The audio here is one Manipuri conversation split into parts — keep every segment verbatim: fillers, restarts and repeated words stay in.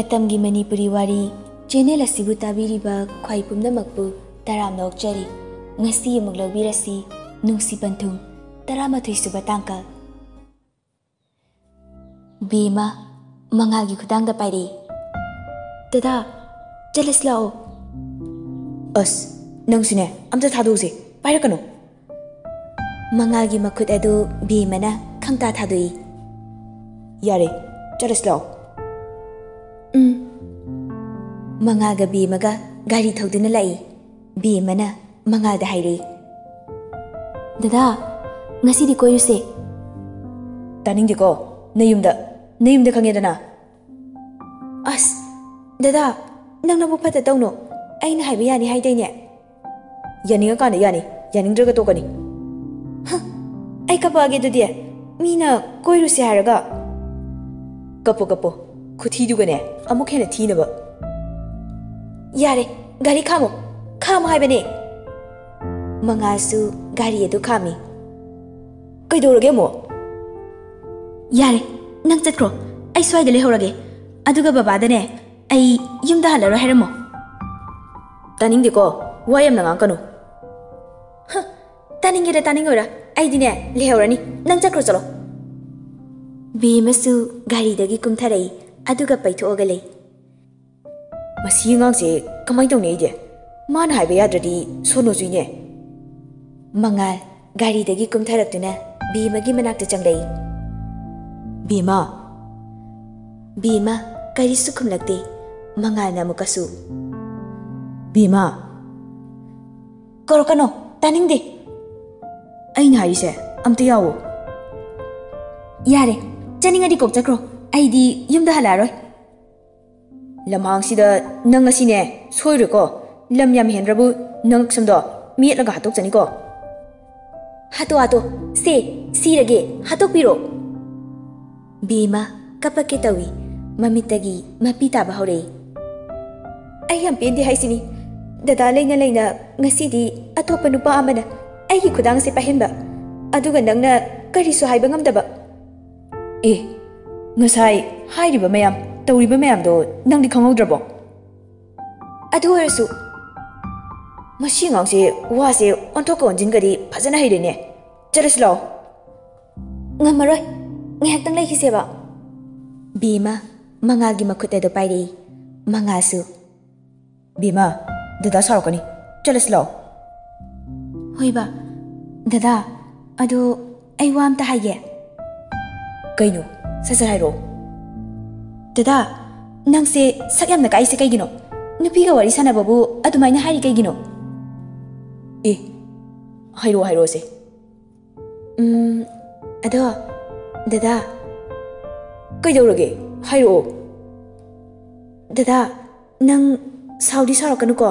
ꯃꯇꯝꯒꯤ ꯃꯅꯤꯄꯨꯔꯤ ꯋꯥꯔꯤ ꯆꯦꯅꯦꯜ ꯑꯁꯤꯕꯨ ꯇꯥꯕꯤꯔꯤꯕ ꯈ꯭ꯋꯥꯏ ꯄꯨꯝꯅꯃꯛꯄꯨ ꯇꯔꯥꯝꯅ ꯑꯣꯛꯆꯔꯤ꯫ ꯉꯁꯤ ꯑꯃꯨꯛ ꯂꯧꯕꯤꯔꯁꯤ ꯅꯨꯡꯁꯤ ꯄꯟꯊꯨꯡ ꯇꯔꯥꯃꯥꯊꯣꯏ ꯁꯨꯕ ꯇꯥꯡꯀꯛ꯫ ꯕꯦꯝꯃ ꯃꯉꯥꯜꯒꯤ ꯈꯨꯗꯥꯡꯗ ꯄꯥꯏꯔꯛꯏ꯫ "ꯗꯗꯥ, ꯆꯠꯂꯁꯤ ꯂꯥꯛꯑꯣ꯫" "ꯑꯁ, ꯅꯪꯁꯨꯅꯦ, ꯑꯝꯇ ꯊꯥꯗꯣꯛꯎꯁꯦ, ꯄꯥꯏꯔꯛꯀꯅꯨ꯫" ꯃꯉꯥꯜꯒꯤ ꯃꯈꯨꯠ ꯑꯗꯨ ꯕꯦꯝꯃꯅ ꯈꯪꯇꯥ ꯊꯥꯗꯣꯛꯏ꯫ "ꯌꯥꯔꯦ, ꯆꯠꯂꯁꯤ ꯂꯥꯛꯑꯣ꯫" "ꯎꯝ꯫" ꯃꯉꯥꯜꯒ ꯕꯦꯝꯃꯒ ꯒꯥꯔꯤ ꯊꯧꯗꯨꯅ ꯂꯥꯛꯏ꯫ ꯕꯦꯝꯃꯅ ꯃꯉꯥꯜꯗ ꯍꯥꯏꯔꯛꯏ, "ꯗꯗꯥ, ꯉꯁꯤꯗꯤ ꯀꯣꯏꯔꯨꯁꯦ꯫" "ꯇꯥꯅꯤꯡꯗꯦꯀꯣ, ꯅꯌꯨꯝꯗ, ꯅꯌꯨꯝꯗ ꯈꯪꯉꯦꯗꯅ꯫" "ꯑꯁ, ꯗꯗꯥ, ꯅꯪ ꯅꯕꯨꯛ ꯐꯠꯇ ꯇꯧꯅꯣ꯫ ꯑꯩꯅ ꯍꯥꯏꯕ ꯌꯥꯅꯤ ꯍꯥꯏꯗꯥꯏꯅꯦ?" "ꯌꯥꯅꯤꯡꯉꯀꯥꯟꯗ ꯌꯥꯅꯤ, ꯌꯥꯅꯤꯡꯗ꯭ꯔꯒ ꯇꯣꯛꯀꯅꯤ꯫" "ꯍ, ꯑꯩ ꯀꯞꯄꯛꯑꯒꯦ ꯑꯗꯨꯗꯤ, ꯃꯤꯅ ꯀꯣꯏꯔꯨꯁꯦ ꯍꯥꯏꯔꯒ꯫" "ꯀꯞꯄꯣ, ꯀꯞꯄꯣ, ꯈꯨꯊꯤꯗꯨꯒꯅꯦ ꯑꯃꯨꯛ ꯍꯦꯟꯅ ꯊꯤꯅꯕ꯫" "ꯌꯥꯔꯦ, ꯒꯥꯔꯤ ꯈꯥꯝꯃꯣ, ꯈꯥꯝꯃꯣ ꯍꯥꯏꯕꯅꯦ꯫" ꯃꯉꯥꯜꯁꯨ ꯒꯥꯔꯤ ꯑꯗꯨ ꯈꯥꯝꯃꯤ꯫ "ꯀꯩꯗꯧꯔꯒꯦ ꯑꯃꯨꯛ?" "ꯌꯥꯔꯦ, ꯅꯪ ꯆꯠꯈ꯭ꯔꯣ, ꯑꯩ ꯁ꯭ꯋꯥꯏꯗ ꯂꯩꯍꯧꯔꯒꯦ꯫ ꯑꯗꯨꯒ ꯕꯕꯥꯗꯅꯦ, ꯑꯩ ꯌꯨꯝꯗ ꯍꯜꯂꯔꯣꯏ ꯍꯥꯏꯔꯝꯃꯣ꯫" "ꯇꯥꯅꯤꯡꯗꯦꯀꯣ, ꯋꯥ ꯌꯥꯝꯅ ꯉꯥꯡꯀꯅꯨ꯫" "ꯍ, ꯇꯥꯅꯤꯡꯒꯦꯔꯥ ꯇꯥꯅꯤꯡꯉꯣꯏꯔꯥ, ꯑꯩꯗꯤꯅꯦ ꯂꯩꯍꯧꯔꯅꯤ, ꯅꯪ ꯆꯠꯈ꯭ꯔꯣ, ꯆꯠꯂꯣ꯫" ꯕꯦꯝꯃꯁꯨ ꯒꯥꯔꯤꯗꯒꯤ ꯀꯨꯝꯊꯔꯛꯏ, ꯑꯗꯨꯒ ꯄꯩꯊꯣꯛꯑꯒ ꯂꯩ꯫ "ꯃꯁꯤ ꯑꯉꯥꯡꯁꯦ ꯀꯃꯥꯏꯅ ꯇꯧꯅꯤ ꯑꯩꯗꯤ? ꯃꯥꯅ ꯍꯥꯏꯕ ꯌꯥꯗ꯭ꯔꯗꯤ ꯁꯣꯅꯣ ꯆꯨꯏꯅꯦ꯫" ꯃꯉꯥꯜ ꯒꯥꯔꯤꯗꯒꯤ ꯀꯨꯝꯊꯔꯛꯇꯨꯅ ꯕꯦꯝꯃꯒꯤ ꯃꯅꯥꯛꯇ ꯆꯪꯂꯛꯏ꯫ "ꯕꯦꯝꯃ!" ꯕꯦꯝꯃ ꯀꯔꯤꯁꯨ ꯈꯨꯝꯂꯛꯇꯦ꯫ ꯃꯉꯥꯜꯅ ꯑꯃꯨꯛꯀꯁꯨ, "ꯕꯦꯝꯃ!" "ꯀꯧꯔꯛꯀꯅꯣ, ꯇꯥꯅꯤꯡꯗꯦ꯫" "ꯑꯩꯅ ꯍꯥꯏꯔꯤꯁꯦ ꯑꯝꯇ ꯌꯥꯎꯋꯣ꯫" "ꯌꯥꯔꯦ, ꯆꯠꯅꯤꯡꯉꯗꯤ ꯀꯣꯛ ꯆꯠꯈ꯭ꯔꯣ, ꯑꯩꯗꯤ ꯌꯨꯝꯗ ꯍꯜꯂꯛꯑꯔꯣꯏ꯫" "ꯂꯝꯍꯥꯡꯁꯤꯗ ꯅꯪ ꯉꯁꯤꯅꯦ ꯁꯣꯏꯔꯣꯏꯀꯣ꯫ ꯂꯝ ꯌꯥꯝ ꯍꯦꯟꯗ꯭ꯔꯕꯨ ꯅꯉꯛꯁꯝꯗꯣ ꯃꯦꯠꯂꯒ ꯍꯥꯠꯇꯣꯛꯆꯅꯤꯀꯣ꯫" "ꯍꯥꯠꯇꯣ, ꯍꯥꯠꯇꯣ, ꯁꯦ, ꯁꯤꯔꯒꯦ, ꯍꯥꯠꯇꯣꯛꯄꯤꯔꯣ꯫" ꯕꯦꯝꯃ ꯀꯞꯄꯛꯀꯦ ꯇꯧꯏ, ꯃꯃꯤꯠꯇꯒꯤ ꯃꯄꯤ ꯇꯥꯕ ꯍꯧꯔꯛꯏ꯫ "ꯑꯩ ꯌꯥꯝ ꯄꯦꯟꯗꯦ ꯍꯥꯏꯁꯤꯅꯤ꯫ ꯗꯗꯥ ꯂꯩꯅ ꯂꯩꯅ ꯉꯁꯤꯗꯤ ꯑꯇꯣꯞꯄ ꯅꯨꯄꯥ ꯑꯃꯅ ꯑꯩꯒꯤ ꯈꯨꯗꯥꯡꯁꯦ ꯄꯥꯏꯍꯟꯕ, ꯑꯗꯨꯒ ꯅꯪꯅ ꯀꯔꯤꯁꯨ ꯍꯥꯏꯕ ꯉꯝꯗꯕ꯫" "ꯑꯦ, ꯉꯁꯥꯏ ꯍꯥꯏꯔꯤꯕ ꯃꯌꯥꯝ ꯇꯧꯔꯤꯕ ꯃꯌꯥꯝꯗꯣ ꯅꯪꯗꯤ ꯈꯪꯍꯧꯗ꯭ꯔꯕꯣ? ꯑꯗꯨ ꯑꯣꯏꯔꯁꯨ ꯃꯁꯤ ꯑꯉꯥꯡꯁꯦ ꯋꯥꯁꯦ ꯑꯣꯟꯊꯣꯛꯀ ꯑꯣꯟꯁꯤꯟꯒꯗꯤ ꯐꯖꯅ ꯍꯩꯔꯦꯅꯦ꯫ ꯆꯠꯂꯁꯤ ꯂꯥꯛꯑꯣ꯫ ꯉꯝꯃꯔꯣꯏ, ꯉꯥꯏꯍꯥꯛꯇꯪ ꯂꯩꯈꯤꯁꯦꯕ꯫ ꯕꯦꯝꯃ ꯃꯉꯥꯜꯒꯤ ꯃꯈꯨꯠ ꯑꯗꯨ ꯄꯥꯏꯔꯛꯏ꯫ ꯃꯉꯥꯜꯁꯨ, "ꯕꯦꯝꯃ, ꯗꯗꯥ ꯁꯥꯎꯔꯛꯀꯅꯤ, ꯆꯠꯂꯁꯤ ꯂꯥꯛꯑꯣ꯫" "ꯍꯣꯏꯕ, ꯗꯗꯥ, ꯑꯗꯣ ꯑꯩ ꯋꯥ ꯑꯝꯇ ꯍꯥꯏꯒꯦ꯫" "ꯀꯩꯅꯣ? ꯁꯠ ꯁꯠ ꯍꯥꯏꯔꯛꯑꯣ꯫" "ꯗꯗꯥ, ꯅꯪꯁꯦ ꯁꯛ ꯌꯥꯝꯅ ꯀꯥꯛꯏꯁꯦ ꯀꯩꯒꯤꯅꯣ? ꯅꯨꯄꯤꯒ ꯋꯥꯔꯤ ꯁꯥꯟꯅꯕꯕꯨ ꯑꯗꯨꯃꯥꯏꯅ ꯍꯥꯏꯔꯤ ꯀꯩꯒꯤꯅꯣ?" "ꯑꯦ, ꯍꯥꯏꯔꯛꯑꯣ, ꯍꯥꯏꯔꯛꯑꯣꯁꯦ꯫" "ꯎꯝ, ꯑꯗꯣ, ꯗꯗꯥ꯫" "ꯀꯩꯗꯧꯔꯒꯦ? ꯍꯥꯏꯔꯛꯑꯣ꯫" "ꯗꯗꯥ, ꯅꯪ ꯁꯥꯎꯗꯤ ꯁꯥꯎꯔꯛꯀꯅꯨꯀꯣ꯫"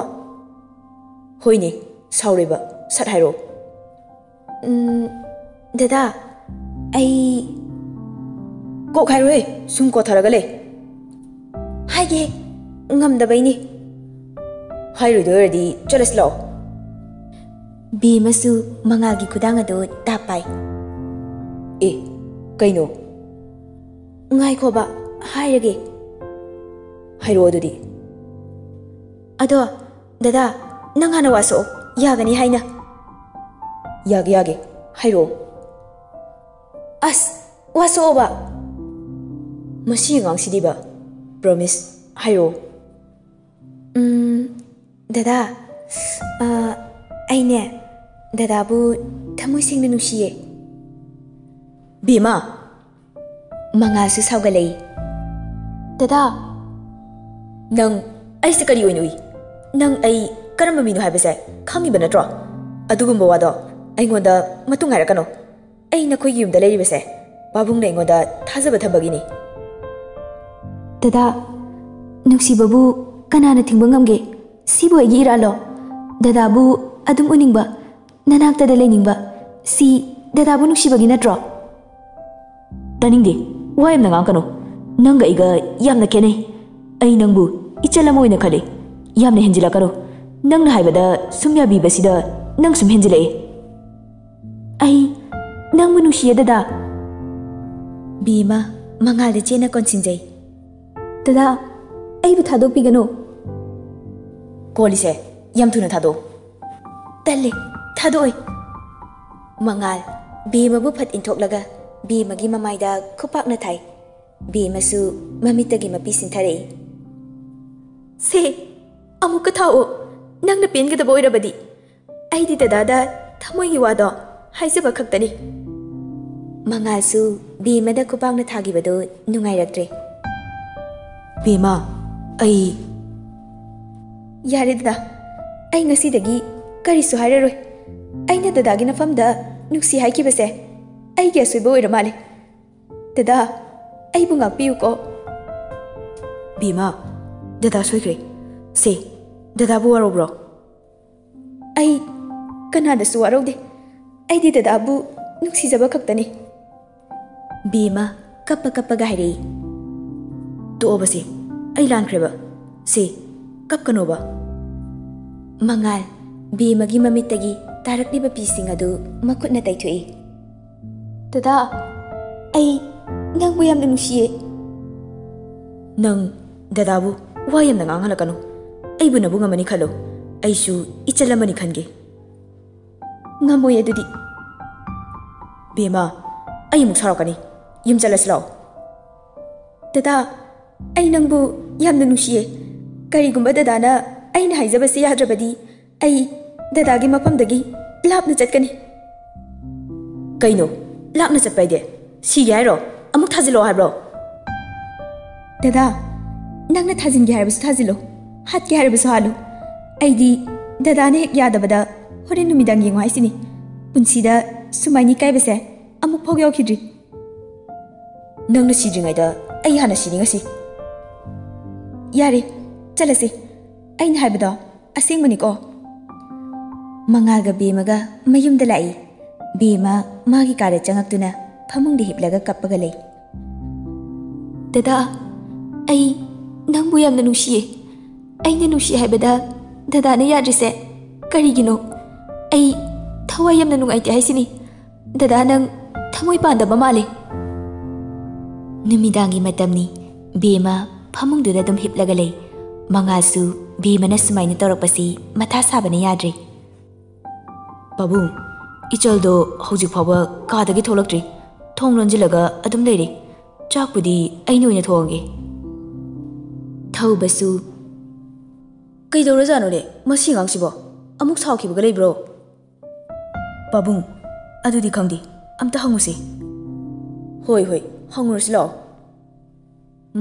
"ꯍꯣꯏꯅꯦ, ꯁꯥꯎꯔꯣꯏꯕ, ꯁꯠ ꯍꯥꯏꯔꯛꯑꯣ꯫" "ꯎꯝ, ꯗꯗꯥ, ꯑꯩ..." "ꯀꯣꯛ ꯍꯥꯏꯔꯣꯍꯦ, ꯁꯨꯝ ꯀꯣꯊꯔꯒ ꯂꯩ꯫" "ꯍꯥꯏꯒꯦ, ꯉꯝꯗꯕꯩꯅꯦ꯫" "ꯍꯥꯏꯔꯣꯏꯗꯣꯏ ꯑꯣꯏꯔꯗꯤ ꯆꯠꯂꯁꯤ ꯂꯥꯛꯑꯣ꯫" ꯕꯦꯝꯃꯁꯨ ꯃꯉꯥꯜꯒꯤ ꯈꯨꯗꯥꯡ ꯑꯗꯨ ꯇꯥꯞ ꯄꯥꯏ꯫ "ꯑꯦ, ꯀꯩꯅꯣ?" "ꯉꯥꯏꯈꯣꯕ, ꯍꯥꯏꯔꯒꯦ꯫" "ꯍꯥꯏꯔꯛꯑꯣ ꯑꯗꯨꯗꯤ꯫" "ꯑꯗꯣ, ꯗꯗꯥ, ꯅꯪ ꯍꯥꯟꯅ ꯋꯥꯁꯛꯑꯣ, ꯌꯥꯒꯅꯤ ꯍꯥꯏꯅ꯫" "ꯌꯥꯒꯦ, ꯌꯥꯒꯦ, ꯍꯥꯏꯔꯛꯑꯣ꯫" "ꯑꯁ, ꯋꯥꯁꯛꯑꯣꯕ꯫" "ꯃꯁꯤ ꯑꯉꯥꯡꯁꯤꯗꯤꯕ, ꯄ꯭ꯔꯣꯃꯤꯁ, ꯍꯥꯏꯔꯛꯑꯣ꯫" "ꯎꯝ, ꯗꯗꯥ, ꯑ, ꯑꯩꯅꯦ ꯗꯗꯥꯕꯨ ꯊꯃꯣꯏ ꯁꯦꯡꯅ ꯅꯨꯡꯁꯤꯌꯦ꯫" "ꯕꯦꯝꯃ!" ꯃꯉꯥꯜꯁꯨ ꯁꯥꯎꯒꯠꯂꯛꯏ꯫ "ꯗꯗꯥ!" "ꯅꯪ ꯑꯩꯁꯦ ꯀꯔꯤ ꯑꯣꯏꯅ ꯎꯏ? ꯅꯪ ꯑꯩ ꯀꯔꯝꯕ ꯃꯤꯅꯣ ꯍꯥꯏꯕꯁꯦ ꯈꯪꯉꯤꯕ ꯅꯠꯇ꯭ꯔꯣ? ꯑꯗꯨꯒꯨꯝꯕ ꯋꯥꯗꯣ ꯑꯩꯉꯣꯟꯗ ꯃꯇꯨꯡ ꯍꯥꯏꯔꯛꯀꯅꯣ꯫ ꯑꯩ ꯅꯈꯣꯏꯒꯤ ꯌꯨꯝꯗ ꯂꯩꯔꯤꯕꯁꯦ ꯄꯥꯕꯨꯡꯅ ꯑꯩꯉꯣꯟꯗ ꯊꯥꯖꯕ ꯊꯝꯕꯒꯤꯅꯤ꯫" "ꯗꯗꯥ, ꯅꯨꯡꯁꯤꯕꯕꯨ ꯀꯅꯥꯅ ꯊꯤꯡꯕ ꯉꯝꯒꯦ? ꯁꯤꯕꯨ ꯑꯩꯒꯤ ꯏꯔꯥꯜꯂꯣ? ꯗꯗꯥꯕꯨ ꯑꯗꯨꯝ ꯎꯅꯤꯡꯕ, ꯅꯅꯥꯛꯇꯗ ꯂꯩꯅꯤꯡꯕ, ꯁꯤ ꯗꯗꯥꯕꯨ ꯅꯨꯡꯁꯤꯕꯒꯤ ꯅꯠꯇ꯭ꯔꯣ?" "ꯇꯥꯅꯤꯡꯗꯦ, ꯋꯥ ꯌꯥꯝꯅ ꯉꯥꯡꯀꯅꯨ꯫ ꯅꯪꯒ ꯑꯩꯒ ꯌꯥꯝꯅ ꯈꯦꯠꯅꯩ꯫ ꯑꯩ ꯅꯪꯕꯨ ꯏꯆꯜ ꯑꯃ ꯑꯣꯏꯅ ꯈꯜꯂꯤ꯫ ꯌꯥꯝꯅ ꯍꯦꯟꯖꯤꯜꯂꯛꯀꯅꯨ꯫ ꯅꯪꯅ ꯍꯥꯏꯕꯗ ꯁꯨꯝ ꯌꯥꯕꯤꯕꯁꯤꯗ ꯅꯪ ꯁꯨꯝ ꯍꯦꯟꯖꯤꯜꯂꯛꯑꯦ꯫" "ꯑꯩ ꯅꯪꯕꯨ ꯅꯨꯡꯁꯤꯌꯦ, ꯗꯗꯥ꯫" ꯕꯦꯝꯃ ꯃꯉꯥꯜꯗ ꯆꯦꯠꯅ ꯀꯣꯟꯁꯤꯟꯖꯩ꯫ ꯗꯗꯥ, ꯑꯩꯕꯨ ꯊꯥꯗꯣꯛꯄꯤꯒꯅꯨ꯫ ꯀꯣꯜꯂꯤꯁꯦ, ꯌꯥꯝ ꯊꯨꯅ ꯊꯥꯗꯣꯛꯑꯣ꯫ ꯇꯜꯂꯦ, ꯊꯥꯗꯣꯛꯑꯣꯏ꯫ ꯃꯉꯥꯜ ꯕꯦꯝꯃꯕꯨ ꯐꯠ ꯏꯟꯊꯣꯛꯂꯒ ꯕꯦꯝꯃꯒꯤ ꯃꯃꯥꯏꯗ ꯈꯨꯄꯥꯛꯅ ꯊꯥꯏ꯫ ꯕꯦꯝꯃꯁꯨ ꯃꯃꯤꯠꯇꯒꯤ ꯃꯄꯤ ꯁꯤꯟꯊꯔꯛꯏ꯫ "ꯁꯦ, ꯑꯃꯨꯛꯀ ꯊꯥꯎꯑꯣ꯫ ꯅꯪꯅ ꯄꯦꯟꯒꯗꯕ ꯑꯣꯏꯔꯕꯗꯤ꯫ ꯑꯩꯗꯤ ꯗꯗꯥꯗ ꯊꯃꯣꯏꯒꯤ ꯋꯥꯗꯣ ꯍꯥꯏꯖꯕ ꯈꯛꯇꯅꯤ꯫" ꯃꯉꯥꯜꯁꯨ ꯕꯦꯝꯃꯗ ꯈꯨꯄꯥꯛꯅ ꯊꯥꯈꯤꯕꯗꯨ ꯅꯨꯡꯉꯥꯏꯔꯛꯇ꯭ꯔꯦ꯫ "ꯕꯦꯝꯃ, ꯑꯩ..." "ꯌꯥꯔꯦ ꯗꯗꯥ, ꯑꯩ ꯉꯁꯤꯗꯒꯤ ꯀꯔꯤꯁꯨ ꯍꯥꯏꯔꯔꯣꯏ꯫ ꯑꯩꯅ ꯗꯗꯥꯒꯤ ꯅꯐꯝꯗ ꯅꯨꯡꯁꯤ ꯍꯥꯏꯈꯤꯕꯁꯦ ꯑꯩꯒꯤ ꯑꯁꯣꯏꯕ ꯑꯣꯏꯔ ꯃꯥꯜꯂꯦ꯫ ꯗꯗꯥ, ꯑꯩꯕꯨ ꯉꯥꯛꯄꯤꯌꯨꯀꯣ꯫" "ꯕꯦꯝꯃ, ꯗꯗꯥ ꯁꯣꯏꯈ꯭ꯔꯦ꯫ ꯁꯦ, ꯗꯗꯥꯕꯨ ꯋꯥꯔꯧꯕ꯭ꯔꯣ?" "ꯑꯩ ꯀꯅꯥꯗꯁꯨ ꯋꯥꯔꯧꯗꯦ꯫ ꯑꯩꯗꯤ ꯗꯗꯥꯕꯨ ꯅꯨꯡꯁꯤꯖꯕ ꯈꯛꯇꯅꯤ꯫" ꯕꯦꯝꯃ ꯀꯞꯄ ꯀꯞꯄꯒ ꯍꯥꯏꯔꯛꯏ꯫ "ꯇꯣꯛꯑꯣꯕꯁꯦ, ꯑꯩ ꯂꯥꯟꯈ꯭ꯔꯦꯕ꯫ ꯁꯦ, ꯀꯞꯀꯅꯣꯕ꯫" ꯃꯉꯥꯜ ꯕꯦꯝꯃꯒꯤ ꯃꯃꯤꯠꯇꯒꯤ ꯇꯥꯔꯛꯂꯤꯕ ꯄꯤꯁꯤꯡ ꯑꯗꯨ ꯃꯈꯨꯠꯅ ꯇꯩꯊꯣꯛꯏ꯫ "ꯗꯗꯥ, ꯑꯩ ꯅꯪꯕꯨ ꯌꯥꯝꯅ ꯅꯨꯡꯁꯤꯌꯦ꯫" "ꯅꯪ ꯗꯗꯥꯕꯨ ꯋꯥ ꯌꯥꯝꯅ ꯉꯥꯡꯍꯜꯂꯛꯀꯅꯨ꯫ ꯑꯩꯕꯨ ꯅꯕꯨꯡ ꯑꯃꯅꯤ ꯈꯜꯂꯨ꯫ ꯑꯩꯁꯨ ꯏꯆꯜ ꯑꯃꯅꯤ ꯈꯟꯒꯦ꯫" "ꯉꯝꯃꯣꯏ ꯑꯗꯨꯗꯤ꯫" "ꯕꯦꯝꯃ, ꯑꯩ ꯑꯃꯨꯛ ꯁꯥꯎꯔꯛꯀꯅꯤ꯫ ꯌꯨꯝ ꯆꯠꯂꯁꯤ ꯂꯥꯛꯑꯣ꯫" "ꯗꯗꯥ, ꯑꯩ ꯅꯪꯕꯨ ꯌꯥꯝꯅ ꯅꯨꯡꯁꯤꯌꯦ꯫ ꯀꯔꯤꯒꯨꯝꯕ ꯗꯗꯥꯅ ꯑꯩꯅ ꯍꯥꯏꯖꯕꯁꯦ ꯌꯥꯗ꯭ꯔꯕꯗꯤ ꯑꯩ ꯗꯗꯥꯒꯤ ꯃꯐꯝꯗꯒꯤ ꯂꯥꯞꯅ ꯆꯠꯀꯅꯤ꯫" "ꯀꯩꯅꯣ? ꯂꯥꯞꯅ ꯆꯠꯄ ꯍꯥꯏꯗꯤ? ꯁꯤꯒꯦ ꯍꯥꯏꯔꯣ? ꯑꯃꯨꯛ ꯊꯥꯖꯤꯜꯂꯛꯑꯣ ꯍꯥꯏꯕ꯭ꯔꯣ?" "ꯗꯗꯥ, ꯅꯪꯅ ꯊꯥꯖꯤꯟꯒꯦ ꯍꯥꯏꯔꯕꯁꯨ ꯊꯥꯖꯤꯜꯂꯨ, ꯍꯥꯠꯀꯦ ꯍꯥꯏꯔꯕꯁꯨ ꯍꯥꯠꯂꯨ꯫ ꯑꯩꯗꯤ ꯗꯗꯥꯅ ꯍꯦꯛ ꯌꯥꯗꯕꯗ ꯍꯣꯔꯦꯟ ꯅꯨꯃꯤꯗꯥꯡ ꯌꯦꯡꯉꯨ ꯍꯥꯏꯁꯤꯅꯤ꯫ ꯄꯨꯟꯁꯤꯗ ꯁꯨꯃꯥꯏꯅ ꯏꯀꯥꯏꯕꯁꯦ ꯑꯃꯨꯛ ꯐꯥꯎ ꯌꯥꯎꯈꯤꯗ꯭ꯔꯤ꯫" "ꯅꯪꯅ ꯁꯤꯗ꯭ꯔꯤꯉꯩꯗ ꯑꯩ ꯍꯥꯟꯅ ꯁꯤꯅꯤꯡꯉꯁꯤ꯫" "ꯌꯥꯔꯦ, ꯆꯠꯂꯁꯤ꯫ ꯑꯩꯅ ꯍꯥꯏꯕꯗꯣ ꯑꯁꯦꯡꯕꯅꯤꯀꯣ꯫" ꯃꯉꯥꯜꯒ ꯕꯦꯝꯃꯒ ꯃꯌꯨꯝꯗ ꯂꯥꯛꯏ꯫ ꯕꯦꯝꯃ ꯃꯥꯒꯤ ꯀꯥꯗ ꯆꯪꯉꯛꯇꯨꯅ ꯐꯃꯨꯡꯗ ꯍꯤꯞꯂꯒ ꯀꯞꯄꯒ ꯂꯩ꯫ "ꯗꯗꯥ, ꯑꯩ ꯅꯪꯕꯨ ꯌꯥꯝꯅ ꯅꯨꯡꯁꯤꯌꯦ꯫ ꯑꯩꯅ ꯅꯨꯡꯁꯤ ꯍꯥꯏꯕꯗ ꯗꯗꯥꯅ ꯌꯥꯗ꯭ꯔꯤꯁꯦ ꯀꯔꯤꯒꯤꯅꯣ? ꯑꯩ ꯊꯋꯥꯏ ꯌꯥꯝꯅ ꯅꯨꯡꯉꯥꯏꯇꯦ ꯍꯥꯏꯁꯤꯅꯤ꯫ ꯗꯗꯥ, ꯅꯪ ꯊꯃꯣꯏ ꯄꯥꯟꯗꯕ ꯃꯥꯜꯂꯦ꯫" ꯅꯨꯃꯤꯗꯥꯡꯒꯤ ꯃꯇꯝꯅꯤ꯫ ꯕꯦꯝꯃ ꯐꯃꯨꯡꯗꯨꯗ ꯑꯗꯨꯝ ꯍꯤꯞꯂꯒ ꯂꯩ꯫ ꯃꯉꯥꯜꯁꯨ ꯕꯦꯝꯃꯅ ꯁꯨꯃꯥꯏꯅ ꯇꯧꯔꯛꯄꯁꯤ ꯃꯊꯥ ꯁꯥꯕꯅ ꯌꯥꯗ꯭ꯔꯦ꯫ "ꯄꯥꯕꯨꯡ, ꯏꯆꯜꯗꯣ ꯍꯧꯖꯤꯛ ꯐꯥꯎꯕ ꯀꯥꯗꯒꯤ ꯊꯣꯛꯂꯛꯇ꯭ꯔꯤ꯫ ꯊꯣꯡ ꯂꯣꯟꯁꯤꯜꯂꯒ ꯑꯗꯨꯝ ꯂꯩꯔꯦ꯫ ꯆꯥꯛꯄꯨꯗꯤ ꯑꯩꯅ ꯑꯣꯏꯅ ꯊꯣꯡꯉꯒꯦ꯫" ꯊꯧꯕꯁꯨ, "ꯀꯩꯗꯧꯔꯖꯥꯠꯅꯣꯅꯦ ꯃꯁꯤ ꯑꯉꯥꯡꯁꯤꯕꯣ? ꯑꯃꯨꯛ ꯁꯥꯎꯈꯤꯕꯒ ꯂꯩꯕ꯭ꯔꯣ?" "ꯄꯥꯕꯨꯡ, ꯑꯗꯨꯗꯤ ꯈꯪꯗꯦ꯫ ꯑꯝꯇ ꯍꯪꯉꯨꯁꯦ꯫" "ꯍꯣꯏ, ꯍꯣꯏ, ꯍꯪꯉꯨꯔꯁꯤ ꯂꯥꯛꯑꯣ꯫"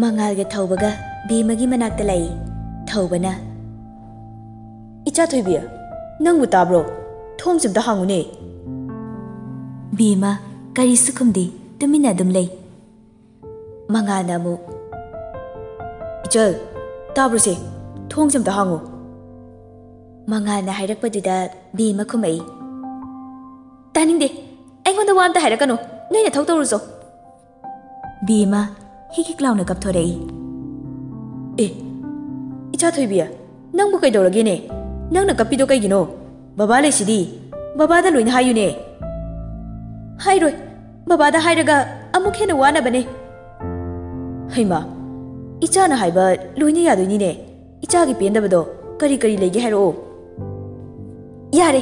ꯃꯉꯥꯜꯒ ꯊꯧꯕꯒ ꯕꯦꯝꯃꯒꯤ ꯃꯅꯥꯛꯇ ꯂꯥꯛꯏ꯫ ꯊꯧꯕꯅ, "ꯏꯆꯥ ꯊꯣꯏꯕꯤ, ꯅꯪꯕꯨ ꯇꯥꯕ꯭ꯔꯣ? ꯊꯣꯡꯁꯦ ꯑꯝꯇ ꯍꯥꯡꯉꯨꯅꯦ꯫" ꯕꯦꯝꯃ ꯀꯔꯤꯁꯨ ꯈꯨꯝꯗꯦ, ꯇꯨꯃꯤꯟꯅ ꯑꯗꯨꯝ ꯂꯩ꯫ ꯃꯉꯥꯜꯅ ꯑꯃꯨꯛ, "ꯏꯆꯜ, ꯇꯥꯕ꯭ꯔꯣꯁꯦ? ꯊꯣꯡꯁꯦ ꯑꯝꯇ ꯍꯥꯡꯉꯨ꯫" ꯃꯉꯥꯜꯅ ꯍꯥꯏꯔꯛꯄꯗꯨꯗ ꯕꯦꯝꯃ ꯈꯨꯝꯃꯛꯏ, "ꯇꯥꯅꯤꯡꯗꯦ꯫ ꯑꯩꯉꯣꯟꯗ ꯋꯥ ꯑꯝꯇ ꯍꯥꯏꯔꯛꯀꯅꯨ꯫ ꯅꯣꯏ ꯅꯊꯧ ꯇꯧꯔꯨꯆꯣ꯫" ꯕꯦꯝꯃ ꯍꯤꯛ ꯍꯤꯛ ꯂꯥꯎꯅ ꯀꯞꯊꯣꯔꯛꯏ꯫ "ꯑꯦ, ꯏꯆꯥ ꯊꯣꯏꯕꯤ, ꯅꯪꯕꯨ ꯀꯩꯗꯧꯔꯒꯦꯅꯦ? ꯅꯪꯅ ꯀꯞꯄꯤꯗꯣ ꯀꯩꯒꯤꯅꯣ? ꯕꯕꯥ ꯂꯩꯁꯤꯗꯤ꯫ ꯕꯕꯥꯗ ꯂꯣꯏꯅ ꯍꯥꯏꯌꯨꯅꯦ꯫" "ꯍꯥꯏꯔꯣꯏ꯫ ꯕꯕꯥꯗ ꯍꯥꯏꯔꯒ ꯑꯃꯨꯛ ꯍꯦꯟꯅ ꯋꯥꯅꯕꯅꯦ꯫" "ꯍꯩꯃꯥ, ꯏꯆꯥꯅ ꯍꯥꯏꯕ ꯂꯣꯏꯅ ꯌꯥꯗꯣꯏꯅꯤꯅꯦ꯫ ꯏꯆꯥꯒꯤ ꯄꯦꯟꯗꯕꯗꯣ ꯀꯔꯤ ꯀꯔꯤ ꯂꯩꯒꯦ ꯍꯥꯏꯔꯛꯑꯣ꯫" "ꯌꯥꯔꯦ,